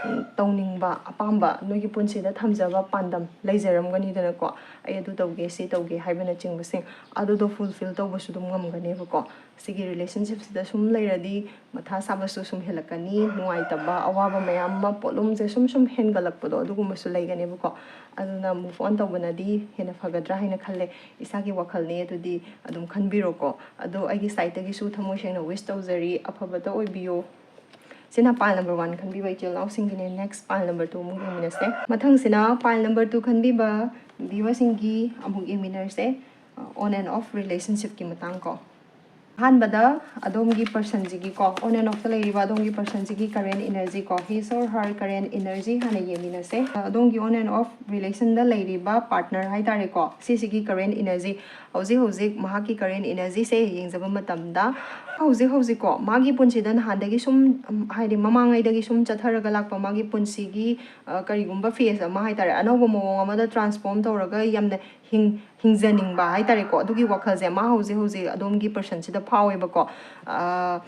ꯎꯝ, ꯇꯧꯅꯤꯡꯕ, ꯑꯄꯥꯝꯕ, ꯅꯣꯏꯒꯤ ꯄꯨꯟꯁꯤꯗ ꯊꯝꯖꯕ ꯄꯥꯟꯗꯝ ꯂꯩꯖꯔꯝꯒꯅꯤꯗꯅꯀꯣ, "ꯑꯩ ꯑꯗꯨ ꯇꯧꯒꯦ, ꯁꯤ ꯇꯧꯒꯦ" ꯍꯥꯏꯕꯅꯆꯤꯡꯕꯁꯤꯡ ꯑꯗꯨꯗꯣ fulfill ꯇꯧꯕꯁꯨ ꯑꯗꯨꯝ ꯉꯝꯒꯅꯦꯕꯀꯣ꯫ ꯁꯤꯒꯤ relationship ꯁꯤꯗ ꯁꯨꯝ ꯂꯩꯔꯗꯤ ꯃꯊꯥ ꯁꯥꯕꯁꯨ ꯁꯨꯝ ꯍꯦꯜꯂꯛꯀꯅꯤ, ꯅꯨꯡꯉꯥꯏꯇꯕ, ꯑꯋꯥꯕ ꯃꯌꯥꯝ ꯑꯃ, ꯄꯣꯠꯂꯨꯝꯁꯦ ꯁꯨꯝ ꯁꯨꯝ ꯍꯦꯟꯒꯠꯂꯛꯄꯗꯣ ꯑꯗꯨꯒꯨꯝꯕꯁꯨ ꯂꯩꯒꯅꯦꯕꯀꯣ꯫ ꯑꯗꯨꯅ move on ꯇꯧꯕꯅꯗꯤ ꯍꯦꯟꯅ ꯐꯒꯗ꯭ꯔꯥ ꯍꯥꯏꯅ ꯈꯜꯂꯦ꯫ ꯏꯁꯥꯒꯤ ꯋꯥꯈꯜꯅꯤ, ꯑꯗꯨꯗꯤ ꯑꯗꯨꯝ ꯈꯟꯕꯤꯔꯣꯀꯣ꯫ ꯑꯗꯣ ꯑꯩꯒꯤ side ꯇꯒꯤꯁꯨ ꯊꯃꯣꯏ ꯁꯦꯡꯅ wish ꯇꯧꯖꯔꯤ, ꯑꯐꯕꯇ ꯑꯣꯏꯕꯤꯌꯨ꯫ ꯁꯤꯅ pile number one ꯈꯟꯕꯤꯕ ꯏꯆꯤꯜ ꯏꯅꯥꯎꯁꯤꯡꯒꯤꯅꯦ꯫ Next pile number two ꯑꯃꯨꯛ ꯌꯦꯡꯃꯤꯟꯅꯁꯦ꯫ ꯃꯊꯪꯁꯤꯅ pile number two ꯈꯟꯕꯤꯕ viewerꯁꯤꯡꯒꯤ ꯑꯃꯨꯛ ꯌꯦꯡꯃꯤꯟꯅꯔꯁꯦ꯫ On and off relationship ꯀꯤ ꯃꯇꯥꯡ ꯀꯣ꯫ ꯑꯍꯥꯟꯕꯗ ꯑꯗꯣꯝꯒꯤ personꯁꯤꯒꯤꯀꯣ, on and offꯇ ꯂꯩꯔꯤꯕ ꯑꯗꯣꯝꯒꯤ personꯁꯤꯒꯤ current energy ꯀꯣ, his or her current energy ꯍꯥꯟꯅ ꯌꯦꯡꯃꯤꯟꯅꯁꯦ꯫ ꯑꯗꯣꯝꯒꯤ on and off relationꯗ ꯂꯩꯔꯤꯕ partner ꯍꯥꯏꯇꯥꯔꯦꯀꯣ, ꯁꯤꯁꯤꯒꯤ current energy, ꯍꯧꯖꯤꯛ ꯍꯧꯖꯤꯛ ꯃꯍꯥꯛꯀꯤ current energyꯁꯦ ꯌꯦꯡꯖꯕ ꯃꯇꯝꯗ, ꯍꯧꯖꯤꯛ ꯍꯧꯖꯤꯛꯀꯣ, ꯃꯥꯒꯤ ꯄꯨꯟꯁꯤꯗ ꯅꯍꯥꯟꯗꯒꯤ ꯁꯨꯝ, ꯎꯝ, ꯍꯥꯏꯗꯤ ꯃꯃꯥꯡꯉꯩꯗꯒꯤ ꯁꯨꯝ ꯆꯠꯊꯔꯒ ꯂꯥꯛꯄ ꯃꯥꯒꯤ ꯄꯨꯟꯁꯤꯒꯤ, ꯑ, ꯀꯔꯤꯒꯨꯝꯕ phase ꯑꯃ ꯍꯥꯏꯇꯥꯔꯦ, ꯑꯅꯧꯕ ꯃꯑꯣꯡ ꯑꯃꯗ transform ꯇꯧꯔꯒ ꯌꯥꯝꯅ ꯍꯤꯡ-, ꯍꯤꯡꯖꯅꯤꯡꯕ ꯍꯥꯏꯇꯥꯔꯦꯀꯣ, ꯑꯗꯨꯒꯤ ꯋꯥꯈꯜꯁꯦ ꯃꯥ ꯍꯧꯖꯤꯛ ꯍꯧꯖꯤꯛ ꯑꯗꯣꯝꯒꯤ personꯁꯤꯗ ꯐꯥꯎꯋꯦꯕꯀꯣ꯫ ꯑ,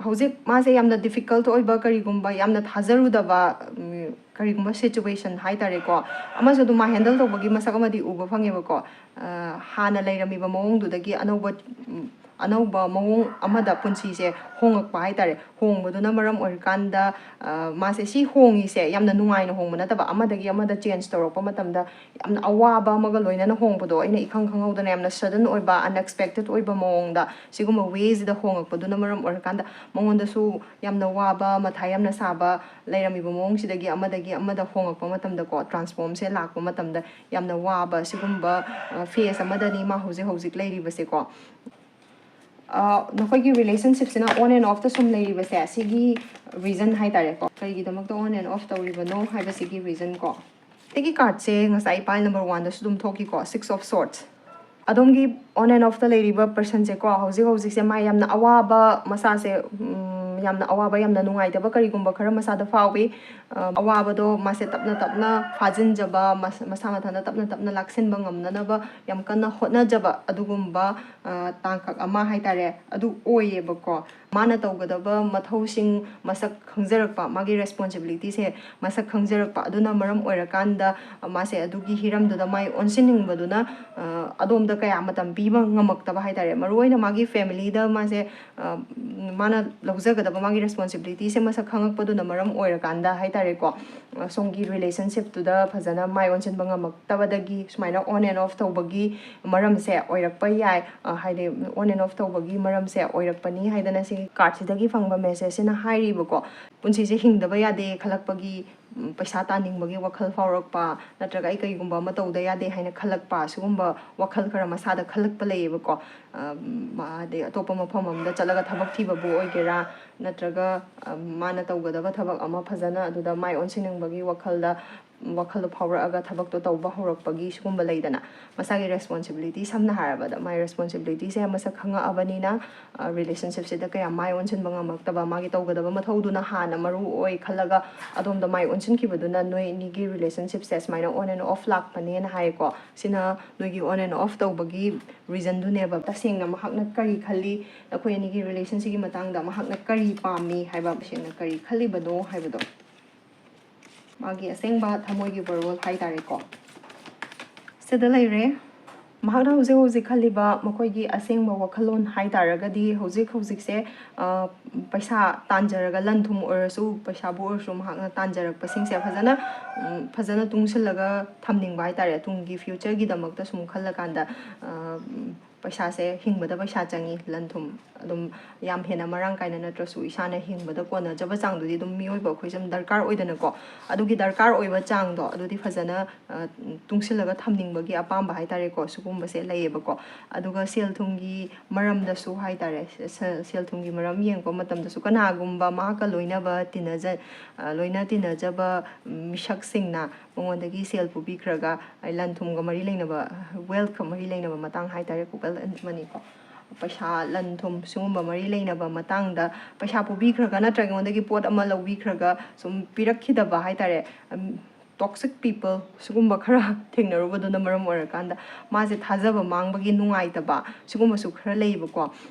ꯍꯧꯖꯤꯛ ꯃꯥꯁꯦ ꯌꯥꯝꯅ difficult ꯑꯣꯏꯕ, ꯀꯔꯤꯒꯨꯝꯕ ꯌꯥꯝꯅ ꯊꯥꯖꯔꯨꯗꯕ, ꯎꯝ, ꯀꯔꯤꯒꯨꯝꯕ situation ꯍꯥꯏꯇꯥꯔꯦꯀꯣ, ꯑꯃꯁꯨ ꯑꯗꯨꯝ ꯃꯥ handle ꯇꯧꯕꯒꯤ ꯃꯁꯛ ꯑꯃꯗꯤ ꯎꯕ ꯐꯪꯉꯦꯕꯀꯣ꯫ ꯑ, ꯍꯥꯟꯅ ꯂꯩꯔꯝꯃꯤꯕ ꯃꯑꯣꯡꯗꯨꯗꯒꯤ ꯑꯅꯧꯕ, ꯎꯝ, ꯑꯅꯧꯕ ꯃꯑꯣꯡ ꯑꯃꯗ ꯄꯨꯟꯁꯤꯁꯦ ꯍꯣꯡꯉꯛꯄ ꯍꯥꯏꯇꯥꯔꯦ꯫ ꯍꯣꯡꯕꯗꯨꯅ ꯃꯔꯝ ꯑꯣꯏꯔꯀꯥꯟꯗ, ꯑ, ꯃꯥꯁꯦ ꯁꯤ ꯍꯣꯡꯉꯤꯁꯦ ꯌꯥꯝꯅ ꯅꯨꯡꯉꯥꯏꯅ ꯍꯣꯡꯕ ꯅꯠꯇꯕ, ꯑꯃꯗꯒꯤ ꯑꯃꯗ change ꯇꯧꯔꯛꯄ ꯃꯇꯝꯗ ꯌꯥꯝꯅ ꯑꯋꯥꯕ ꯑꯃꯒ ꯂꯣꯏꯅꯅ ꯍꯣꯡꯕꯗꯣ, ꯑꯩꯅ ꯏꯈꯪ ꯈꯪꯍꯧꯗꯅ ꯌꯥꯝꯅ sudden ꯑꯣꯏꯕ, unexpected ꯑꯣꯏꯕ ꯃꯑꯣꯡꯗ ꯁꯤꯒꯨꯝꯕ wayꯁꯤꯗ ꯍꯣꯡꯉꯛꯄꯗꯨꯅ ꯃꯔꯝ ꯑꯣꯏꯔꯀꯥꯟꯗ ꯃꯉꯣꯟꯗꯁꯨ ꯌꯥꯝꯅ ꯋꯥꯕ, ꯃꯊꯥ ꯌꯥꯝꯅ ꯁꯥꯕ, ꯂꯩꯔꯝꯃꯤꯕ ꯃꯑꯣꯡꯁꯤꯗꯒꯤ ꯑꯃꯗꯒꯤ ꯑꯃꯗ ꯍꯣꯡꯉꯛꯄ ꯃꯇꯝꯗꯀꯣ, transformꯁꯦ ꯂꯥꯛꯄ ꯃꯇꯝꯗ ꯌꯥꯝꯅ ꯋꯥꯕ ꯁꯤꯒꯨꯝꯕ, ꯑ, phase ꯑꯃꯗꯅꯤ ꯃꯥ ꯍꯧꯖꯤꯛ ꯍꯧꯖꯤꯛ ꯂꯩꯔꯤꯕꯁꯦꯀꯣ꯫ ꯑ, ꯅꯈꯣꯏꯒꯤ relationshipꯁꯤꯅ on and offꯇ ꯁꯨꯝ ꯂꯩꯔꯤꯕꯁꯦ, ꯁꯤꯒꯤ reason ꯍꯥꯏꯇꯥꯔꯦꯀꯣ, ꯀꯔꯤꯒꯤꯗꯃꯛꯇ on and off ꯇꯧꯔꯤꯕꯅꯣ ꯍꯥꯏꯕꯁꯤꯒꯤ reason ꯀꯣ꯫ ꯁꯤꯒꯤ cardꯁꯦ ꯉꯁꯥꯏ pile number oneꯗꯁꯨ ꯑꯗꯨꯝ ꯊꯣꯛꯈꯤꯀꯣ, Six of Swords꯫ ꯑꯗꯣꯝꯒꯤ on and offꯇ ꯂꯩꯔꯤꯕ personꯁꯦꯀꯣ, ꯍꯧꯖꯤꯛ ꯍꯧꯖꯤꯛꯁꯦ ꯃꯥ ꯌꯥꯝꯅ ꯑꯋꯥꯕ, ꯃꯁꯥꯁꯦ, ꯎꯝ, ꯌꯥꯝꯅ ꯑꯋꯥꯕ, ꯌꯥꯝꯅ ꯅꯨꯡꯉꯥꯏꯇꯕ ꯀꯔꯤꯒꯨꯝꯕ ꯈꯔ ꯃꯁꯥꯗ ꯐꯥꯎꯏ꯫ ꯑ, ꯑꯋꯥꯕꯗꯣ ꯃꯥꯁꯦ ꯇꯞꯅ ꯇꯞꯅ ꯐꯥꯖꯤꯟꯖꯕ, ꯃꯁ-, ꯃꯁꯥ ꯃꯊꯟꯇ ꯇꯞꯅ ꯇꯞꯅ ꯂꯥꯛꯁꯤꯟꯕ ꯉꯝꯅꯅꯕ ꯌꯥꯝ ꯀꯟꯅ ꯍꯣꯠꯅꯖꯕ, ꯑꯗꯨꯒꯨꯝꯕ, ꯑ, ꯇꯥꯡꯀꯛ ꯑꯃ ꯍꯥꯏꯇꯥꯔꯦ, ꯑꯗꯨ ꯑꯣꯏꯌꯦꯕꯀꯣ꯫ ꯃꯥꯅ ꯇꯧꯒꯗꯕ ꯃꯊꯧꯁꯤꯡ ꯃꯁꯛ ꯈꯪꯖꯔꯛꯄ, ꯃꯥꯒꯤ responsibilityꯁꯦ ꯃꯁꯛ ꯈꯪꯖꯔꯛꯄ, ꯑꯗꯨꯅ ꯃꯔꯝ ꯑꯣꯏꯔꯀꯥꯟꯗ ꯃꯥꯁꯦ ꯑꯗꯨꯒꯤ ꯍꯤꯔꯝꯗꯨꯗ ꯃꯥꯏ ꯑꯣꯟꯁꯤꯟꯅꯤꯡꯕꯗꯨꯅ, ꯑ, ꯑꯗꯣꯝꯗ ꯀꯌꯥ ꯃꯇꯝ ꯄꯤꯕ ꯉꯝꯃꯛꯇꯕ ꯍꯥꯏꯇꯥꯔꯦ꯫ ꯃꯔꯨꯑꯣꯏꯅ ꯃꯥꯒꯤ familyꯗ ꯃꯥꯁꯦ, ꯑ, ꯃꯥꯅ ꯂꯧꯖꯒꯗꯕ ꯃꯥꯒꯤ responsibilityꯁꯦ ꯃꯁꯛ ꯈꯪꯉꯛꯄꯗꯨꯅ ꯃꯔꯝ ꯑꯣꯏꯔꯀꯥꯟꯗ ꯍꯥꯏꯇꯥꯔꯦꯀꯣ, ꯑ, ꯁꯣꯝꯒꯤ relationshipꯇꯨꯗ ꯐꯖꯅ ꯃꯥꯏ ꯑꯣꯟꯁꯤꯟꯕ ꯉꯝꯃꯛꯇꯕꯗꯒꯤ ꯁꯨꯃꯥꯏꯅ on and off ꯇꯧꯕꯒꯤ ꯃꯔꯝꯁꯦ ꯑꯣꯏꯔꯛꯄ ꯌꯥꯏ꯫ ꯑ, ꯍꯥꯏꯗꯤ on and off ꯇꯧꯕꯒꯤ ꯃꯔꯝꯁꯦ ꯑꯣꯏꯔꯛꯄꯅꯤ ꯍꯥꯏꯗꯅ ꯁꯤꯒꯤ cardꯁꯤꯗꯒꯤ ꯐꯪꯕ messageꯁꯤꯅ ꯍꯥꯏꯔꯤꯕꯀꯣ꯫ ꯄꯨꯟꯁꯤꯁꯦ ꯍꯤꯡꯗꯕ ꯌꯥꯗꯦ ꯈꯜꯂꯛꯄꯒꯤ ꯎꯝ, ꯄꯩꯁꯥ ꯇꯥꯟꯅꯤꯡꯕꯒꯤ ꯋꯥꯈꯜ ꯐꯥꯎꯔꯛꯄ, ꯅꯠꯇ꯭ꯔꯒ ꯑꯩ ꯀꯩꯒꯨꯝꯕ ꯑꯃ ꯇꯧꯗ ꯌꯥꯗꯦ ꯍꯥꯏꯅ ꯈꯜꯂꯛꯄ, ꯁꯤꯒꯨꯝꯕ ꯋꯥꯈꯜ ꯈꯔ ꯃꯁꯥꯗ ꯈꯜꯂꯛꯄ ꯂꯩꯌꯦꯕꯀꯣ꯫ ꯑ, ꯃꯥ-, ꯑꯗꯩ ꯑꯇꯣꯞꯄ ꯃꯐꯝ ꯑꯃꯗ ꯆꯠꯂꯒ ꯊꯕꯛ ꯊꯤꯕꯕꯨ ꯑꯣꯏꯒꯦꯔꯥ, ꯅꯠꯇ꯭ꯔꯒ, ꯑ, ꯃꯥꯅ ꯇꯧꯒꯗꯕ ꯊꯕꯛ ꯑꯃ ꯐꯖꯅ ꯑꯗꯨꯗ ꯃꯥꯏ ꯑꯣꯟꯁꯤꯟꯅꯤꯡꯕꯒꯤ ꯋꯥꯈꯜꯗ, ꯋꯥꯈꯜꯗꯣ ꯐꯥꯎꯔꯛꯑꯒ ꯊꯕꯛꯇꯣ ꯇꯧꯕ ꯍꯧꯔꯛꯄꯒꯤ ꯁꯤꯒꯨꯝꯕ ꯂꯩꯗꯅ, ꯃꯁꯥꯒꯤ responsibility, ꯁꯝꯅ ꯍꯥꯏꯔꯕꯗ ꯃꯥꯏ responsibilityꯁꯦ ꯃꯁꯛ ꯈꯪꯉꯛꯑꯕꯅꯤꯅ, ꯑ, relationshipꯁꯤꯗ ꯀꯌꯥ ꯃꯥꯏ ꯑꯣꯟꯁꯤꯟꯕ ꯉꯝꯃꯛꯇꯕ, ꯃꯥꯒꯤ ꯇꯧꯒꯗꯕ ꯃꯊꯧꯗꯨꯅ ꯍꯥꯟꯅ ꯃꯔꯨ ꯑꯣꯏ ꯈꯜꯂꯒ ꯑꯗꯣꯝꯗ ꯃꯥꯏ ꯑꯣꯟꯁꯤꯟꯈꯤꯕꯗꯨꯅ ꯅꯣꯏ ꯑꯅꯤꯒꯤ relationshipꯁꯦ ꯁꯨꯃꯥꯏꯅ on and off ꯂꯥꯛꯄꯅꯦꯅ ꯍꯥꯏꯌꯦꯀꯣ꯫ ꯁꯤꯅ ꯅꯣꯏꯒꯤ on and off ꯇꯧꯕꯒꯤ reasonꯗꯨꯅꯦꯕ꯫ ꯇꯁꯦꯡꯅ ꯃꯍꯥꯛꯅ ꯀꯔꯤ ꯈꯜꯂꯤ, ꯅꯈꯣꯏ ꯑꯅꯤꯒꯤ relationꯁꯤꯒꯤ ꯃꯇꯥꯡꯗ ꯃꯍꯥꯛꯅ ꯀꯔꯤ ꯄꯥꯝꯃꯤ ꯍꯥꯏꯕ, ꯇꯁꯦꯡꯅ ꯀꯔꯤ ꯈꯜꯂꯤꯕꯅꯣ ꯍꯥꯏꯕꯗꯣ, ꯃꯥꯒꯤ ꯑꯁꯦꯡꯕ ꯊꯃꯣꯏꯒꯤ ꯋꯥꯔꯣꯜ ꯍꯥꯏꯇꯥꯔꯦꯀꯣ, ꯁꯤꯗ ꯂꯩꯔꯦ꯫ ꯃꯍꯥꯛꯅ ꯍꯧꯖꯤꯛ ꯍꯧꯖꯤꯛ ꯈꯜꯂꯤꯕ ꯃꯈꯣꯏꯒꯤ ꯑꯁꯦꯡꯕ ꯋꯥꯈꯜꯂꯣꯟ ꯍꯥꯏ ꯇꯥꯔꯒꯗꯤ, ꯍꯧꯖꯤꯛ ꯍꯧꯖꯤꯛꯁꯦ, ꯑ, ꯄꯩꯁꯥ ꯇꯥꯟꯖꯔꯒ, ꯂꯟ ꯊꯨꯝ ꯑꯣꯏꯔꯁꯨ, ꯄꯩꯁꯥꯕꯨ ꯑꯣꯏꯔꯁꯨ, ꯃꯍꯥꯛꯅ ꯇꯥꯟꯖꯔꯛꯄꯁꯤꯡꯁꯦ ꯐꯖꯅ, ꯎꯝ, ꯐꯖꯅ ꯇꯨꯡꯁꯤꯜꯂꯒ ꯊꯝꯅꯤꯡꯕ ꯍꯥꯏ ꯇꯥꯔꯦ꯫ ꯇꯨꯡꯒꯤ futureꯒꯤꯗꯃꯛꯇ ꯁꯨꯝ ꯈꯜꯂꯀꯥꯟꯗ, ꯑ, ꯎꯝ, ꯄꯩꯁꯥꯁꯦ ꯍꯤꯡꯕꯗ ꯄꯩꯁꯥ ꯆꯪꯉꯤ, ꯂꯟ ꯊꯨꯝ ꯑꯗꯨꯝ ꯌꯥꯝ ꯍꯦꯟꯅ ꯃꯔꯥꯡ ꯀꯥꯏꯅ ꯅꯠꯇ꯭ꯔꯁꯨ ꯏꯁꯥꯅ ꯍꯤꯡꯕꯗ ꯀꯣꯟꯅꯖꯕ ꯆꯥꯡꯗꯨꯗꯤ ꯑꯗꯨꯝ ꯃꯤꯑꯣꯏꯕ ꯑꯩꯈꯣꯏꯁꯦ ꯑꯗꯨꯝ ꯗꯔꯀꯥꯔ ꯑꯣꯏꯗꯅꯀꯣ꯫ ꯑꯗꯨꯒꯤ ꯗꯔꯀꯥꯔ ꯑꯣꯏꯕ ꯆꯥꯡꯗꯣ ꯑꯗꯨꯗꯤ ꯐꯖꯅ, ꯑ, ꯇꯨꯡꯁꯤꯜꯂꯒ ꯊꯝꯅꯤꯡꯕꯒꯤ ꯑꯄꯥꯝꯕ ꯍꯥꯏ ꯇꯥꯔꯦꯀꯣ, ꯁꯤꯒꯨꯝꯕꯁꯦ ꯂꯩꯌꯦꯕꯀꯣ꯫ ꯑꯗꯨꯒ ꯁꯦꯜ ꯊꯨꯝꯒꯤ ꯃꯔꯝꯗꯁꯨ ꯍꯥꯏ ꯇꯥꯔꯦ, ꯁꯦ-, ꯁꯦꯜ ꯊꯨꯝꯒꯤ ꯃꯔꯝ ꯌꯦꯡꯉꯛꯄ ꯃꯇꯝꯗꯁꯨ ꯀꯅꯥꯒꯨꯝꯕ ꯃꯍꯥꯛꯀ ꯂꯣꯏꯅꯕ ꯇꯤꯟꯅꯖ-, ꯑ, ꯂꯣꯏꯅ ꯇꯤꯟꯅꯖꯕ ꯃꯤꯁꯛꯁꯤꯡꯅ ꯃꯉꯣꯟꯗꯒꯤ ꯁꯦꯜ ꯄꯨꯕꯤꯈ꯭ꯔꯒ, ꯑꯩ ꯂꯟ ꯊꯨꯝꯒ ꯃꯔꯤ ꯂꯩꯅꯕ, wealthꯀ ꯃꯔꯤ ꯂꯩꯅꯕ ꯃꯇꯥꯡ ꯍꯥꯏ ꯇꯥꯔꯦꯀꯣ, wealth and moneyꯀꯣ, ꯄꯩꯁꯥ, ꯂꯟ ꯊꯨꯝ ꯁꯤꯒꯨꯝꯕ ꯃꯔꯤ ꯂꯩꯅꯕ ꯃꯇꯥꯡꯗ ꯄꯩꯁꯥ ꯄꯨꯕꯤꯈ꯭ꯔꯒ ꯅꯠꯇ꯭ꯔꯒ ꯑꯩꯉꯣꯟꯗꯒꯤ ꯄꯣꯠ ꯑꯃ ꯂꯧꯕꯤꯈ꯭ꯔꯒ ꯁꯨꯝ ꯄꯤꯔꯛꯈꯤꯗꯕ ꯍꯥꯏ ꯇꯥꯔꯦ, ꯎꯝ, toxic people ꯁꯤꯒꯨꯝꯕ ꯈꯔ ꯊꯦꯡꯅꯔꯨꯕꯗꯨꯅ ꯃꯔꯝ ꯑꯣꯏꯔꯀꯥꯟꯗ ꯃꯥꯁꯦ ꯊꯥꯖꯕ ꯃꯥꯡꯕꯒꯤ ꯅꯨꯡꯉꯥꯏꯇꯕ ꯁꯤꯒꯨꯝꯕꯁꯨ ꯈꯔ ꯂꯩꯌꯦꯕꯀꯣ꯫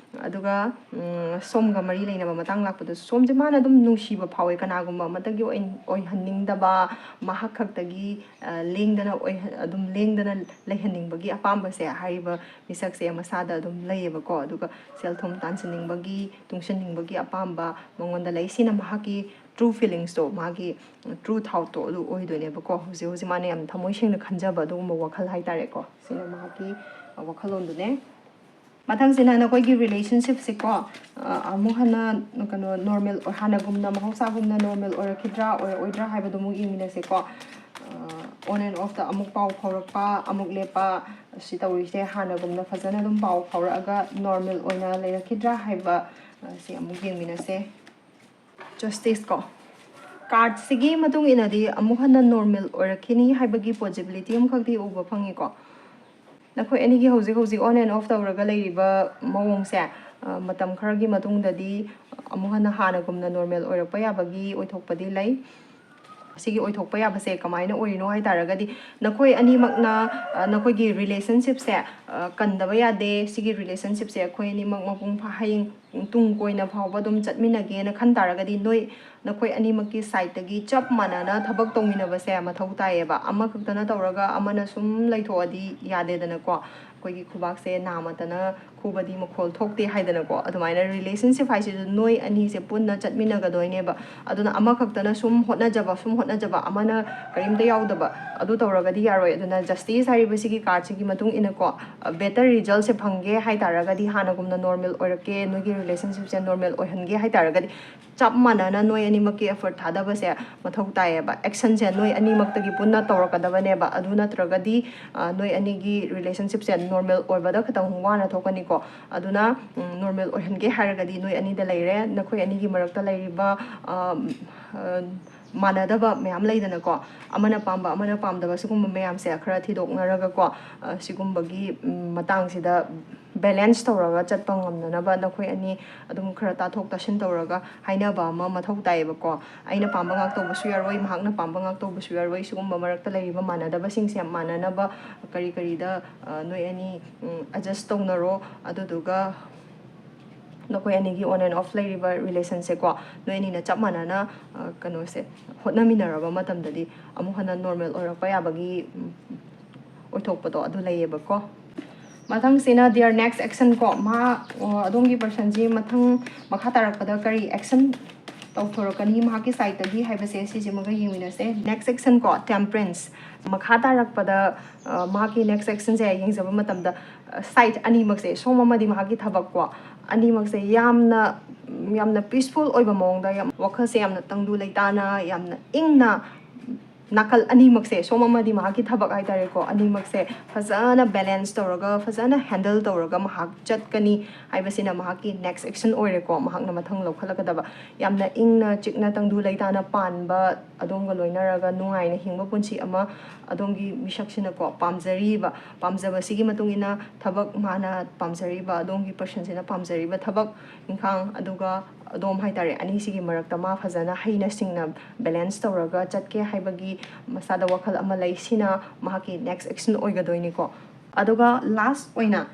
ꯑꯗꯨꯒ, ꯎꯝ, ꯁꯣꯝꯒ ꯃꯔꯤ ꯂꯩꯅꯕ ꯃꯇꯥꯡ ꯂꯥꯛꯄꯗꯁꯨ ꯁꯣꯝꯁꯦ ꯃꯥꯅ ꯑꯗꯨꯝ ꯅꯨꯡꯁꯤꯕ ꯐꯥꯎꯋꯦ, ꯀꯅꯥꯒꯨꯝꯕ ꯑꯃꯠꯇꯒꯤ ꯑꯣꯏ-, ꯑꯣꯏꯍꯟꯅꯤꯡꯗꯕ, ꯃꯍꯥꯛ ꯈꯛꯇꯒꯤ, ꯑ, ꯂꯦꯡꯗꯅ ꯑꯣꯏꯍ-, ꯑꯗꯨꯝ ꯂꯦꯡꯗꯅ ꯂꯩꯍꯟꯅꯤꯡꯕꯒꯤ ꯑꯄꯥꯝꯕꯁꯦ ꯍꯥꯏꯔꯤꯕ ꯃꯤꯁꯛꯁꯦ ꯃꯁꯥꯗ ꯑꯗꯨꯝ ꯂꯩꯌꯦꯕꯀꯣ꯫ ꯑꯗꯨꯒ ꯁꯦꯜ ꯊꯨꯝ ꯇꯥꯟꯁꯤꯟꯅꯤꯡꯕꯒꯤ, ꯇꯨꯡꯁꯤꯟꯅꯤꯡꯕꯒꯤ ꯑꯄꯥꯝꯕ ꯃꯉꯣꯟꯗ ꯂꯩ꯫ ꯁꯤꯅ ꯃꯍꯥꯛꯀꯤ true feelingsꯇꯣ, ꯃꯥꯒꯤ true thoughtꯇꯣ ꯑꯗꯨ ꯑꯣꯏꯗꯣꯏꯅꯦꯕꯀꯣ꯫ ꯍꯧꯖꯤꯛ ꯍꯧꯖꯤꯛ ꯃꯥꯅ ꯌꯥꯝ ꯊꯃꯣꯏ ꯁꯦꯡꯅ ꯈꯟꯖꯕ ꯑꯗꯨꯒꯨꯝꯕ ꯋꯥꯈꯜ ꯍꯥꯏ ꯇꯥꯔꯦꯀꯣ꯫ ꯁꯤꯅ ꯃꯍꯥꯛꯀꯤ, ꯑ, ꯋꯥꯈꯜꯂꯣꯟꯗꯨꯅꯦ꯫ ꯃꯊꯪꯁꯤꯅ ꯅꯈꯣꯏꯒꯤ ꯔꯤꯂꯦꯁꯟꯁꯤꯞꯁꯦꯀꯣ, ꯑ, ꯑꯃꯨꯛ ꯍꯟꯅ ꯀꯩꯅꯣ ꯅꯣꯔꯃꯦꯜ, ꯍꯥꯟꯅꯒꯨꯝꯅ, ꯃꯍꯧꯁꯥꯒꯨꯝꯅ ꯅꯣꯔꯃꯦꯜ ꯑꯣꯏꯔꯛꯈꯤꯗ꯭ꯔꯥ, ꯑꯣꯏꯔꯛꯑꯣꯏꯗ꯭ꯔꯥ ꯍꯥꯏꯕꯗꯨ ꯑꯃꯨꯛ ꯌꯦꯡꯃꯤꯟꯅꯁꯦꯀꯣ꯫ ꯑꯣꯟ ꯑꯦꯟ ꯑꯣꯐꯇ ꯑꯃꯨꯛ ꯄꯥꯎ ꯐꯥꯎꯔꯛꯄ, ꯑꯃꯨꯛ ꯂꯦꯞꯄ, ꯁꯤ ꯇꯧꯔꯤꯁꯦ ꯍꯥꯟꯅꯒꯨꯝꯅ ꯐꯖꯅ ꯑꯗꯨꯝ ꯄꯥꯎ ꯐꯥꯎꯔꯛꯑꯒ ꯅꯣꯔꯃꯦꯜ ꯑꯣꯏꯅ ꯂꯩꯔꯛꯈꯤꯗ꯭ꯔꯥ ꯍꯥꯏꯕ, ꯑ, ꯁꯤ ꯑꯃꯨꯛ ꯌꯦꯡꯃꯤꯟꯅꯁꯦ꯫ ꯖꯁꯇꯤꯁ ꯀꯣ, ꯀꯥꯔꯠꯁꯤꯒꯤ ꯃꯇꯨꯡ ꯏꯟꯅꯗꯤ ꯑꯃꯨꯛ ꯍꯟꯅ ꯅꯣꯔꯃꯦꯜ ꯑꯣꯏꯔꯛꯈꯤꯅꯤ ꯍꯥꯏꯕꯒꯤ ꯄꯣꯖꯤꯕꯤꯂꯤꯇꯤ ꯑꯃꯈꯛꯇꯤ ꯎꯕ ꯐꯪꯉꯤꯀꯣ꯫ ꯅꯈꯣꯏ ꯑꯅꯤꯒꯤ ꯍꯧꯖꯤꯛ ꯍꯧꯖꯤꯛ ꯑꯣꯟ ꯑꯦꯟ ꯑꯣꯐ ꯇꯧꯔꯒ ꯂꯩꯔꯤꯕ ꯃꯑꯣꯡꯁꯦ, ꯑ, ꯃꯇꯝ ꯈꯔꯒꯤ ꯃꯇꯨꯡꯗꯗꯤ ꯑꯃꯨꯛ ꯍꯟꯅ ꯍꯥꯟꯅꯒꯨꯝꯅ ꯅꯣꯔꯃꯦꯜ ꯑꯣꯏꯔꯛꯄ ꯌꯥꯕꯒꯤ ꯑꯣꯏꯊꯣꯛꯄꯗꯤ ꯂꯩ꯫ ꯁꯤꯒꯤ ꯑꯣꯏꯊꯣꯛꯄ ꯌꯥꯕꯁꯦ ꯀꯃꯥꯏꯅ ꯑꯣꯏꯔꯤꯅꯣ ꯍꯥꯏ ꯇꯥꯔꯒꯗꯤ, ꯅꯈꯣꯏ ꯑꯅꯤꯃꯛꯅ, ꯑ, ꯅꯈꯣꯏꯒꯤ ꯔꯤꯂꯦꯁꯟꯁꯤꯞꯁꯦ, ꯑ, ꯀꯟꯗꯕ ꯌꯥꯗꯦ꯫ ꯁꯤꯒꯤ ꯔꯤꯂꯦꯁꯟꯁꯤꯞꯁꯦ ꯑꯩꯈꯣꯏ ꯑꯅꯤꯃꯛ ꯃꯄꯨꯡ ꯐꯥ-, ꯍꯌꯦꯡ ꯇꯨꯡ ꯀꯣꯏꯅ ꯐꯥꯎꯕ ꯑꯗꯨꯝ ꯆꯠꯃꯤꯟꯅꯒꯦꯅ ꯈꯟ ꯇꯥꯔꯒꯗꯤ, ꯅꯣꯏ, ꯅꯈꯣꯏ ꯑꯅꯤꯃꯛꯀꯤ ꯁꯥꯏꯠꯇꯒꯤ ꯆꯞ ꯃꯥꯟꯅꯅ ꯊꯕꯛ ꯇꯧꯃꯤꯟꯅꯕꯁꯦ ꯃꯊꯧ ꯇꯥꯏꯌꯦꯕ꯫ ꯑꯃꯈꯛꯇꯅ ꯇꯧꯔꯒ ꯑꯃꯅ ꯁꯨꯝ ꯂꯩꯊꯣꯛꯑꯗꯤ ꯌꯥꯗꯦꯗꯅꯀꯣ꯫ ꯑꯩꯈꯣꯏꯒꯤ ꯈꯨꯕꯥꯛꯁꯦ ꯅꯥꯃꯠꯇꯅ ꯈꯨꯕꯗꯤ ꯃꯈꯣꯜ ꯊꯣꯛꯇꯦ ꯍꯥꯏꯗꯅꯀꯣ꯫ ꯑꯗꯨꯃꯥꯏꯅ ꯔꯤꯂꯦꯁꯟꯁꯤꯞ ꯍꯥꯏꯁꯤꯁꯨ ꯅꯣꯏ ꯑꯅꯤꯁꯦ ꯄꯨꯟꯅ ꯆꯠꯃꯤꯟꯅꯒꯗꯣꯏꯅꯦꯕ꯫ ꯑꯗꯨꯅ ꯑꯃꯈꯛꯇꯅ ꯁꯨꯝ ꯍꯣꯠꯅꯖꯕ, ꯁꯨꯝ ꯍꯣꯠꯅꯖꯕ, ꯑꯃꯅ ꯀꯔꯤꯝꯇ ꯌꯥꯎꯗꯕ, ꯑꯗꯨ ꯇꯧꯔꯒꯗꯤ ꯌꯥꯔꯣꯏ꯫ ꯑꯗꯨꯅ ꯖꯁꯇꯤꯁ ꯍꯥꯏꯔꯤꯕ ꯁꯤꯒꯤ ꯀꯥꯔꯠꯁꯤꯒꯤ ꯃꯇꯨꯡ ꯏꯟꯅꯀꯣ, ꯕꯦꯇꯔ ꯔꯤꯖꯜꯁꯦ ꯐꯪꯒꯦ ꯍꯥꯏ ꯇꯥꯔꯒꯗꯤ, ꯍꯥꯟꯅꯒꯨꯝꯅ ꯅꯣꯔꯃꯦꯜ ꯑꯣꯏꯔꯛꯀꯦ, ꯅꯣꯏꯒꯤ ꯔꯤꯂꯦꯁꯟꯁꯤꯞꯁꯦ ꯅꯣꯔꯃꯦꯜ ꯑꯣꯏꯍꯟꯒꯦ ꯍꯥꯏ ꯇꯥꯔꯒꯗꯤ, ꯆꯞ ꯃꯥꯟꯅꯅ ꯅꯣꯏ ꯑꯅꯤꯃꯛꯀꯤ ꯑꯦꯐꯔꯠ ꯊꯥꯗꯕꯁꯦ ꯃꯊꯧ ꯇꯥꯏꯌꯦꯕ꯫ ꯑꯦꯛꯁꯟꯁꯦ ꯅꯣꯏ ꯑꯅꯤꯃꯛꯇꯒꯤ ꯄꯨꯟꯅ ꯇꯧꯔꯛꯀꯗꯕꯅꯦꯕ꯫ ꯑꯗꯨ ꯅꯠꯇ꯭ꯔꯒꯗꯤ, ꯑ, ꯅꯣꯏ ꯑꯅꯤꯒꯤ ꯔꯤꯂꯦꯁꯟꯁꯤꯞꯁꯦ ꯅꯣꯔꯃꯦꯜ ꯑꯣꯏꯕꯗ ꯈꯤꯇꯪ ꯋꯥꯅ ꯊꯣꯛꯀꯅꯤꯀꯣ꯫ ꯑꯗꯨꯅ, ꯎꯝ, ꯅꯣꯔꯃꯦꯜ ꯑꯣꯏꯍꯟꯒꯦ ꯍꯥꯏꯔꯒꯗꯤ ꯅꯣꯏ ꯑꯅꯤꯗ ꯂꯩꯔꯦ꯫ ꯅꯈꯣꯏ ꯑꯅꯤꯒꯤ ꯃꯔꯛꯇ ꯂꯩꯔꯤꯕ, ꯑ, ꯑ, ꯃꯥꯟꯅꯗꯕ ꯃꯌꯥꯝ ꯂꯩꯗꯅꯀꯣ, ꯑꯃꯅ ꯄꯥꯝꯕ, ꯑꯃꯅ ꯄꯥꯝꯗꯕ, ꯁꯤꯒꯨꯝꯕ ꯃꯌꯥꯝꯁꯦ ꯈꯔ ꯊꯤꯗꯣꯛꯅꯔꯒꯀꯣ, ꯑ, ꯁꯤꯒꯨꯝꯕꯒꯤ, ꯎꯝ, ꯃꯇꯥꯡꯁꯤꯗ ꯕꯦꯂꯦꯟꯁ ꯇꯧꯔꯒ ꯆꯠꯄ ꯉꯝꯅꯅꯕ ꯅꯈꯣꯏ ꯑꯅꯤ ꯑꯗꯨꯝ ꯈꯔ ꯇꯥꯊꯣꯛ ꯇꯥꯁꯤꯟ ꯇꯧꯔꯒ ꯍꯥꯏꯅꯕ ꯑꯃ ꯃꯊꯧ ꯇꯥꯏꯌꯦꯕꯀꯣ꯫ ꯑꯩꯅ ꯄꯥꯝꯕ ꯉꯥꯛ ꯇꯧꯕꯁꯨ ꯌꯥꯔꯣꯏ, ꯃꯍꯥꯛꯅ ꯄꯥꯝꯕ ꯉꯥꯛ ꯇꯧꯕꯁꯨ ꯌꯥꯔꯣꯏ꯫ ꯁꯤꯒꯨꯝꯕ ꯃꯔꯛꯇ ꯂꯩꯔꯤꯕ ꯃꯥꯟꯅꯗꯕꯁꯤꯡꯁꯦ ꯃꯥꯟꯅꯅꯕ ꯀꯔꯤ ꯀꯔꯤꯗ, ꯑ, ꯅꯣꯏ ꯑꯅꯤ, ꯎꯝ, ꯑꯦꯗꯖꯁ ꯇꯧꯅꯔꯣ꯫ ꯑꯗꯨꯗꯨꯒ ꯅꯈꯣꯏ ꯑꯅꯤꯒꯤ ꯑꯣꯟ ꯑꯦꯟ ꯑꯣꯐ ꯂꯩꯔꯤꯕ ꯔꯤꯂꯦꯁꯟꯁꯦꯀꯣ, ꯅꯣꯏ ꯑꯅꯤꯅ ꯆꯞ ꯃꯥꯟꯅꯅ, ꯑ, ꯀꯩꯅꯣꯁꯦ, ꯍꯣꯠꯅꯃꯤꯟꯅꯔꯕ ꯃꯇꯝꯗꯗꯤ ꯑꯃꯨꯛ ꯍꯟꯅ ꯅꯣꯔꯃꯦꯜ ꯑꯣꯏꯔꯛꯄ ꯌꯥꯕꯒꯤ, ꯎꯝ, ꯑꯣꯏꯊꯣꯛꯄꯗꯣ ꯑꯗꯨ ꯂꯩꯌꯦꯕꯀꯣ꯫ ꯃꯊꯪꯁꯤꯅ their next action ꯀꯣ, ꯃꯥ, ꯑ, ꯑꯗꯣꯝꯒꯤ ꯄꯔꯁꯟꯁꯤ ꯃꯊꯪ ꯃꯈꯥ ꯇꯥꯔꯛꯄꯗ ꯀꯔꯤ ꯑꯦꯛꯁꯟ ꯇꯧꯊꯣꯔꯛꯀꯅꯤ ꯃꯍꯥꯛꯀꯤ ꯁꯥꯏꯠꯇꯒꯤ ꯍꯥꯏꯕꯁꯦ ꯁꯤꯁꯤꯃꯒ ꯌꯦꯡꯃꯤꯟꯅꯁꯦ꯫ ꯅꯦꯛꯁ ꯑꯦꯛꯁꯟ ꯀꯣ, ꯇꯦꯝꯄ꯭ꯔꯦꯟꯁ꯫ ꯃꯈꯥ ꯇꯥꯔꯛꯄꯗ, ꯑ, ꯃꯍꯥꯛꯀꯤ ꯅꯦꯛꯁ ꯑꯦꯛꯁꯟꯁꯦ ꯌꯦꯡꯖꯕ ꯃꯇꯝꯗ, ꯁꯥꯏꯠ ꯑꯅꯤꯃꯛꯁꯦ, ꯁꯣꯝ ꯑꯃꯗꯤ ꯃꯍꯥꯛꯀꯤ ꯊꯕꯛꯀꯣ, ꯑꯅꯤꯃꯛꯁꯦ ꯌꯥꯝꯅ ꯌꯥꯝꯅ ꯄꯤꯁꯐꯨꯜ ꯑꯣꯏꯕ ꯃꯑꯣꯡꯗ, ꯌꯥꯝ ꯋꯥꯈꯜꯁꯦ ꯌꯥꯝꯅ ꯇꯪꯗꯨ ꯂꯩꯇꯥꯅ, ꯌꯥꯝꯅ ꯏꯪꯅ, ꯅꯥꯀꯜ ꯑꯅꯤꯃꯛꯁꯦ, ꯁꯣꯝ ꯑꯃꯗꯤ ꯃꯍꯥꯛꯀꯤ ꯊꯕꯛ ꯍꯥꯏꯇꯥꯔꯦꯀꯣ, ꯑꯅꯤꯃꯛꯁꯦ ꯐꯖꯅ ꯕꯦꯂꯦꯟꯁ ꯇꯧꯔꯒ, ꯐꯖꯅ ꯍꯦꯟꯗꯜ ꯇꯧꯔꯒ ꯃꯍꯥꯛ ꯆꯠꯀꯅꯤ ꯍꯥꯏꯕꯁꯤꯅ ꯃꯍꯥꯛꯀꯤ ꯅꯦꯛꯁ ꯑꯦꯛꯁꯟ ꯑꯣꯏꯔꯦꯀꯣ, ꯃꯍꯥꯛꯅ ꯃꯊꯪ ꯂꯧꯈꯠꯂꯛꯀꯗꯕ꯫ ꯌꯥꯝꯅ ꯏꯪꯅ ꯆꯤꯛꯅ ꯇꯪꯗꯨ ꯂꯩꯇꯥꯅ ꯄꯥꯟꯕ, ꯑꯗꯣꯝꯒ ꯂꯣꯏꯅꯔꯒ ꯅꯨꯡꯉꯥꯏꯅ ꯍꯤꯡꯕ ꯄꯨꯟꯁꯤ ꯑꯃ ꯑꯗꯣꯝꯒꯤ ꯃꯤꯁꯛꯁꯤꯅꯀꯣ ꯄꯥꯝꯖꯔꯤꯕ, ꯄꯥꯝꯖꯕꯁꯤꯒꯤ ꯃꯇꯨꯡ ꯏꯟꯅ ꯊꯕꯛ, ꯃꯥꯅ ꯄꯥꯝꯖꯔꯤꯕ, ꯑꯗꯣꯝꯒꯤ ꯄꯔꯁꯟꯁꯤꯅ ꯄꯥꯝꯖꯔꯤꯕ ꯊꯕꯛ ꯏꯪꯈꯥꯡ, ꯑꯗꯨꯒ ꯑꯗꯣꯝ ꯍꯥꯏꯇꯥꯔꯦ, ꯑꯅꯤꯁꯤꯒꯤ ꯃꯔꯛꯇ ꯃꯥ ꯐꯖꯅ ꯍꯩꯅ ꯁꯤꯡꯅ ꯕꯦꯂꯦꯟꯁ ꯇꯧꯔꯒ ꯆꯠꯀꯦ ꯍꯥꯏꯕꯒꯤ ꯃꯁꯥꯗ ꯋꯥꯈꯜ ꯑꯃ ꯂꯩ꯫ ꯁꯤꯅ ꯃꯍꯥꯛꯀꯤ ꯅꯦꯛꯁ ꯑꯦꯛꯁꯟ ꯑꯣꯏꯒꯗꯣꯏꯅꯤꯀꯣ꯫ ꯑꯗꯨꯒ ꯂꯥꯁ ꯑꯣꯏꯅ,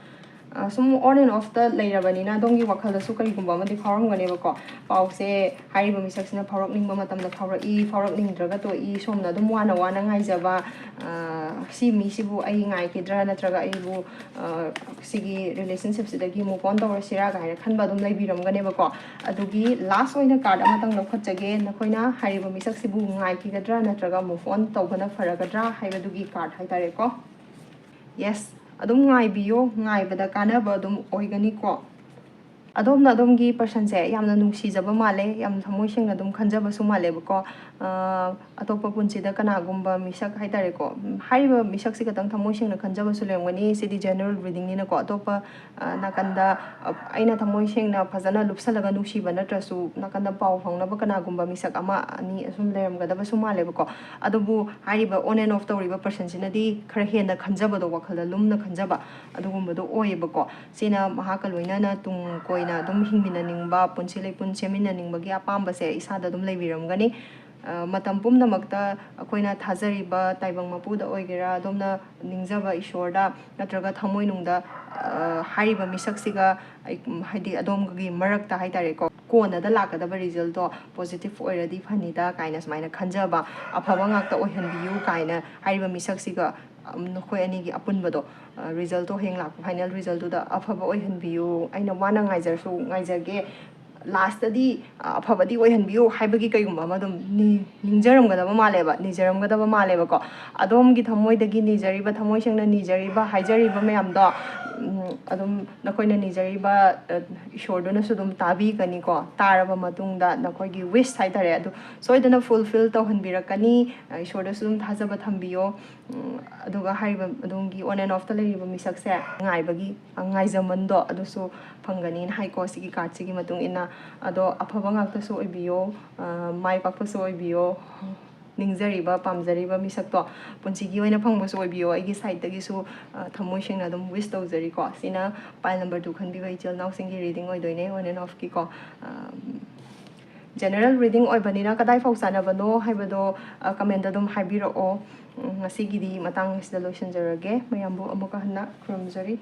ꯑ, ꯁꯨꯝ ꯑꯣꯟ ꯑꯦꯟ ꯑꯣꯐꯇ ꯂꯩꯔꯕꯅꯤꯅ ꯑꯗꯣꯝꯒꯤ ꯋꯥꯈꯜꯗꯁꯨ ꯀꯔꯤꯒꯨꯝꯕ ꯑꯃꯗꯤ ꯐꯥꯎꯔꯝꯒꯅꯦꯕꯀꯣ꯫ ꯄꯥꯎꯁꯦ ꯍꯥꯏꯔꯤꯕ ꯃꯤꯁꯛꯁꯤꯅ ꯐꯥꯎꯔꯛꯅꯤꯡꯕ ꯃꯇꯝꯗ ꯐꯥꯎꯔꯛꯏ, ꯐꯥꯎꯔꯛꯅꯤꯡꯗ꯭ꯔꯒ ꯇꯣꯛꯏ, ꯁꯣꯝꯅ ꯑꯗꯨꯝ ꯋꯥꯅ ꯋꯥꯅ ꯉꯥꯏꯖꯕ, ꯑ, ꯁꯤ ꯃꯤꯁꯤꯕꯨ ꯑꯩ ꯉꯥꯏꯈꯤꯗ꯭ꯔꯥ, ꯅꯠꯇ꯭ꯔꯒ ꯑꯩꯕꯨ, ꯑ, ꯁꯤꯒꯤ ꯔꯤꯂꯦꯁꯟꯁꯤꯞꯁꯤꯗꯒꯤ ꯃꯨꯞ ꯑꯣꯟ ꯇꯧꯔꯁꯤꯔꯥ ꯀꯥꯏꯅ ꯈꯟꯕ ꯑꯗꯨꯝ ꯂꯩꯕꯤꯔꯝꯒꯅꯦꯕꯀꯣ꯫ ꯑꯗꯨꯒꯤ ꯂꯥꯁ ꯑꯣꯏꯅ ꯀꯥꯔꯠ ꯑꯃꯇꯪ ꯂꯧꯈꯠꯆꯒꯦ꯫ ꯅꯈꯣꯏꯅ ꯍꯥꯏꯔꯤꯕ ꯃꯤꯁꯛꯁꯤꯕꯨ ꯉꯥꯏꯈꯤꯒꯗ꯭ꯔꯥ, ꯅꯠꯇ꯭ꯔꯒ ꯃꯨꯞ ꯑꯣꯟ ꯇꯧꯕꯅ ꯐꯔꯒꯗ꯭ꯔꯥ ꯍꯥꯏꯕꯗꯨꯒꯤ ꯀꯥꯔꯠ ꯍꯥꯏꯇꯥꯔꯦꯀꯣ꯫ ꯌꯦꯁ, ꯑꯗꯨꯝ ꯉꯥꯏꯕꯤꯌꯣ, ꯉꯥꯏꯕꯗ ꯀꯥꯟꯅꯕ ꯑꯗꯨꯝ ꯑꯣꯏꯒꯅꯤꯀꯣ꯫ ꯑꯗꯣꯝꯅ ꯑꯗꯣꯝꯒꯤ ꯄꯔꯁꯟꯁꯦ ꯌꯥꯝꯅ ꯅꯨꯡꯁꯤꯖꯕ ꯃꯥꯜꯂꯦ, ꯌꯥꯝ ꯊꯃꯣꯏ ꯁꯦꯡꯅ ꯑꯗꯨꯝ ꯈꯟꯖꯕꯁꯨ ꯃꯥꯜꯂꯦꯕꯀꯣ꯫ ꯑ, ꯑꯇꯣꯞꯄ ꯄꯨꯟꯁꯤꯗ ꯀꯅꯥꯒꯨꯝꯕ ꯃꯤꯁꯛ ꯍꯥꯏꯇꯥꯔꯦꯀꯣ, ꯎꯝ, ꯍꯥꯏꯔꯤꯕ ꯃꯤꯁꯛꯁꯤ ꯈꯛꯇꯪ ꯊꯃꯣꯏ ꯁꯦꯡꯅ ꯈꯟꯖꯕꯁꯨ ꯂꯩꯔꯝꯒꯅꯤ꯫ ꯁꯤꯗꯤ ꯖꯦꯅꯔꯦꯜ ꯔꯤꯗꯤꯡꯅꯤꯅꯀꯣ꯫ ꯑꯇꯣꯞꯄ, ꯑ, ꯅꯥꯀꯟꯗ, ꯑ, ꯑꯩꯅ ꯊꯃꯣꯏ ꯁꯦꯡꯅ ꯐꯖꯅ ꯂꯨꯞꯁꯜꯂꯒ ꯅꯨꯡꯁꯤꯕ ꯅꯠꯇ꯭ꯔꯁꯨ, ꯅꯥꯀꯟꯗ ꯄꯥꯎ ꯐꯥꯎꯅꯕ ꯀꯅꯥꯒꯨꯝꯕ ꯃꯤꯁꯛ ꯑꯃ ꯑꯅꯤ ꯑꯁꯨꯝ ꯂꯩꯔꯝꯒꯗꯕꯁꯨ ꯃꯥꯜꯂꯦꯕꯀꯣ꯫ ꯑꯗꯨꯕꯨ ꯍꯥꯏꯔꯤꯕ ꯑꯣꯟ ꯑꯦꯟ ꯑꯣꯐ ꯇꯧꯔꯤꯕ ꯄꯔꯁꯟꯁꯤꯅꯗꯤ ꯈꯔ ꯍꯦꯟꯅ ꯈꯟꯖꯕꯗꯣ, ꯋꯥꯈꯜꯗ ꯂꯨꯝꯅ ꯈꯟꯖꯕ ꯑꯗꯨꯒꯨꯝꯕꯗꯣ ꯑꯣꯏꯌꯦꯕꯀꯣ꯫ ꯁꯤꯅ ꯃꯍꯥꯛꯀ ꯂꯣꯏꯅꯅ ꯇꯨꯡ ꯀꯣꯏꯅ ꯑꯗꯨꯝ ꯍꯤꯡꯃꯤꯟꯅꯅꯤꯡꯕ, ꯄꯨꯟꯁꯤ ꯂꯩꯄꯨꯟ ꯁꯦꯝꯃꯤꯟꯅꯅꯤꯡꯕꯒꯤ ꯑꯄꯥꯝꯕꯁꯦ ꯏꯁꯥꯗ ꯑꯗꯨꯝ ꯂꯩꯕꯤꯔꯝꯒꯅꯤ꯫ ꯑ, ꯃꯇꯝ ꯄꯨꯝꯅꯃꯛꯇ ꯑꯩꯈꯣꯏꯅ ꯊꯥꯖꯔꯤꯕ ꯇꯥꯏꯕꯪ ꯃꯄꯨꯗ ꯑꯣꯏꯒꯦꯔꯥ, ꯑꯗꯣꯝꯅ ꯅꯤꯡꯖꯕ ꯏꯁꯣꯔꯗ ꯅꯠꯇ꯭ꯔꯒ ꯊꯃꯣꯏꯅꯨꯡꯗ, ꯑ, ꯍꯥꯏꯔꯤꯕ ꯃꯤꯁꯛꯁꯤꯒ ꯑꯩ, ꯍꯥꯏꯗꯤ ꯑꯗꯣꯝꯒꯤ ꯃꯔꯛꯇ ꯍꯥꯏꯇꯥꯔꯦꯀꯣ, ꯀꯣꯟꯅꯗ ꯂꯥꯛꯀꯗꯕ ꯔꯤꯖꯜꯇꯣ ꯄꯣꯖꯤꯇꯤꯚ ꯑꯣꯏꯔꯗꯤ ꯐꯅꯤꯗ ꯀꯥꯏꯅ ꯁꯨꯃꯥꯏꯅ ꯈꯟꯖꯕ, ꯑꯐꯕ ꯉꯥꯛꯇ ꯑꯣꯏꯍꯟꯕꯤꯌꯨ ꯀꯥꯏꯅ ꯍꯥꯏꯔꯤꯕ ꯃꯤꯁꯛꯁꯤꯒ, ꯎꯝ, ꯅꯈꯣꯏ ꯑꯅꯤꯒꯤ ꯑꯄꯨꯟꯕꯗꯣ, ꯑ, ꯔꯤꯖꯜꯇꯣ ꯍꯌꯦꯡ ꯂꯥꯛꯄ ꯐꯥꯏꯅꯦꯜ ꯔꯤꯖꯜꯇꯨꯗ ꯑꯐꯕ ꯑꯣꯏꯍꯟꯕꯤꯌꯨ, ꯑꯩꯅ ꯋꯥꯅ ꯉꯥꯏꯖꯔꯁꯨ ꯉꯥꯏꯖꯒꯦ, ꯂꯥꯁꯇꯗꯤ ꯑꯐꯕꯗꯤ ꯑꯣꯏꯍꯟꯕꯤꯌꯨ ꯍꯥꯏꯕꯒꯤ ꯀꯩꯒꯨꯝꯕ ꯑꯃ ꯑꯗꯨꯝ ꯅꯤ- ꯅꯤꯡꯖꯔꯝꯒꯗꯕ ꯃꯥꯜꯂꯦꯕ, ꯅꯤꯖꯔꯝꯒꯗꯕ ꯃꯥꯜꯂꯦꯕꯀꯣ꯫ ꯑꯗꯣꯝꯒꯤ ꯊꯃꯣꯏꯗꯒꯤ ꯅꯤꯖꯔꯤꯕ, ꯊꯃꯣꯏ ꯁꯦꯡꯅ ꯅꯤꯖꯔꯤꯕ, ꯍꯥꯏꯖꯔꯤꯕ ꯃꯌꯥꯝꯗꯣ, ꯎꯝ, ꯑꯗꯨꯝ ꯅꯈꯣꯏꯅ ꯅꯤꯖꯔꯤꯕ, ꯑ, ꯏꯁꯣꯔꯗꯨꯅꯁꯨ ꯑꯗꯨꯝ ꯇꯥꯕꯤꯒꯅꯤꯀꯣ꯫ ꯇꯥꯔꯕ ꯃꯇꯨꯡꯗ ꯅꯈꯣꯏꯒꯤ ꯋꯤꯁ ꯍꯥꯏꯇꯥꯔꯦ, ꯑꯗꯨ ꯁꯣꯏꯗꯅ ꯐꯨꯜꯐꯤꯜ ꯇꯧꯍꯟꯕꯤꯔꯛꯀꯅꯤ꯫ ꯑ, ꯏꯁꯣꯔꯗꯁꯨ ꯑꯗꯨꯝ ꯊꯥꯖꯕ ꯊꯝꯕꯤꯌꯣ꯫ ꯎꯝ, ꯑꯗꯨꯒ ꯍꯥꯏꯔꯤꯕ ꯑꯗꯣꯝꯒꯤ on and off ꯇ ꯂꯩꯔꯤꯕ ꯃꯤꯁꯛꯁꯦ ꯉꯥꯏꯕꯒꯤ, ꯑ, ꯉꯥꯏꯖꯃꯟꯗꯣ ꯑꯗꯨꯁꯨ ꯐꯪꯒꯅꯤꯅ ꯍꯥꯏꯀꯣ, ꯁꯤꯒꯤ ꯀꯥꯔꯠꯁꯤꯒꯤ ꯃꯇꯨꯡ ꯏꯟꯅ꯫ ꯑꯗꯣ ꯑꯐꯕ ꯉꯥꯛꯇꯁꯨ ꯑꯣꯏꯕꯤꯌꯣ, ꯑ, ꯃꯥꯏ ꯄꯥꯛꯄꯁꯨ ꯑꯣꯏꯕꯤꯌꯣ, ꯅꯤꯡꯖꯔꯤꯕ, ꯄꯥꯝꯖꯔꯤꯕ ꯃꯤꯁꯛꯇꯣ ꯄꯨꯟꯁꯤꯒꯤ ꯑꯣꯏꯅ ꯐꯪꯕꯁꯨ ꯑꯣꯏꯕꯤꯌꯣ꯫ ꯑꯩꯒꯤ ꯁꯥꯏꯠꯇꯒꯤꯁꯨ, ꯑ, ꯊꯃꯣꯏ ꯁꯦꯡꯅ ꯑꯗꯨꯝ ꯋꯤꯁ ꯇꯧꯖꯔꯤꯀꯣ꯫ ꯁꯤꯅ ꯄꯥꯏꯜ ꯅꯝꯕꯔ ꯇꯨ ꯈꯟꯕꯤꯕ ꯏꯆꯤꯜ ꯏꯅꯥꯎꯁꯤꯡꯒꯤ ꯔꯤꯗꯤꯡ ꯑꯣꯏꯗꯣꯏꯅꯦ, on and off ꯀꯤꯀꯣ꯫ ꯑ, ꯖꯦꯅꯔꯦꯜ ꯔꯤꯗꯤꯡ ꯑꯣꯏꯕꯅꯤꯅ ꯀꯗꯥꯏ ꯐꯥꯎ ꯆꯥꯟꯅꯕꯅꯣ ꯍꯥꯏꯕꯗꯣ, ꯑ, ꯀꯃꯦꯟꯗ ꯑꯗꯨꯝ ꯍꯥꯏꯕꯤꯔꯛꯑꯣ꯫ ꯎꯝ, ꯉꯁꯤꯒꯤꯗꯤ ꯃꯇꯥꯡ ꯑꯁꯤꯗ ꯂꯣꯏꯁꯤꯟꯖꯔꯒꯦ꯫ ꯃꯌꯥꯝꯕꯨ ꯑꯃꯨꯛꯀ ꯍꯟꯅ ꯈꯨꯔꯨꯝꯖꯔꯤ꯫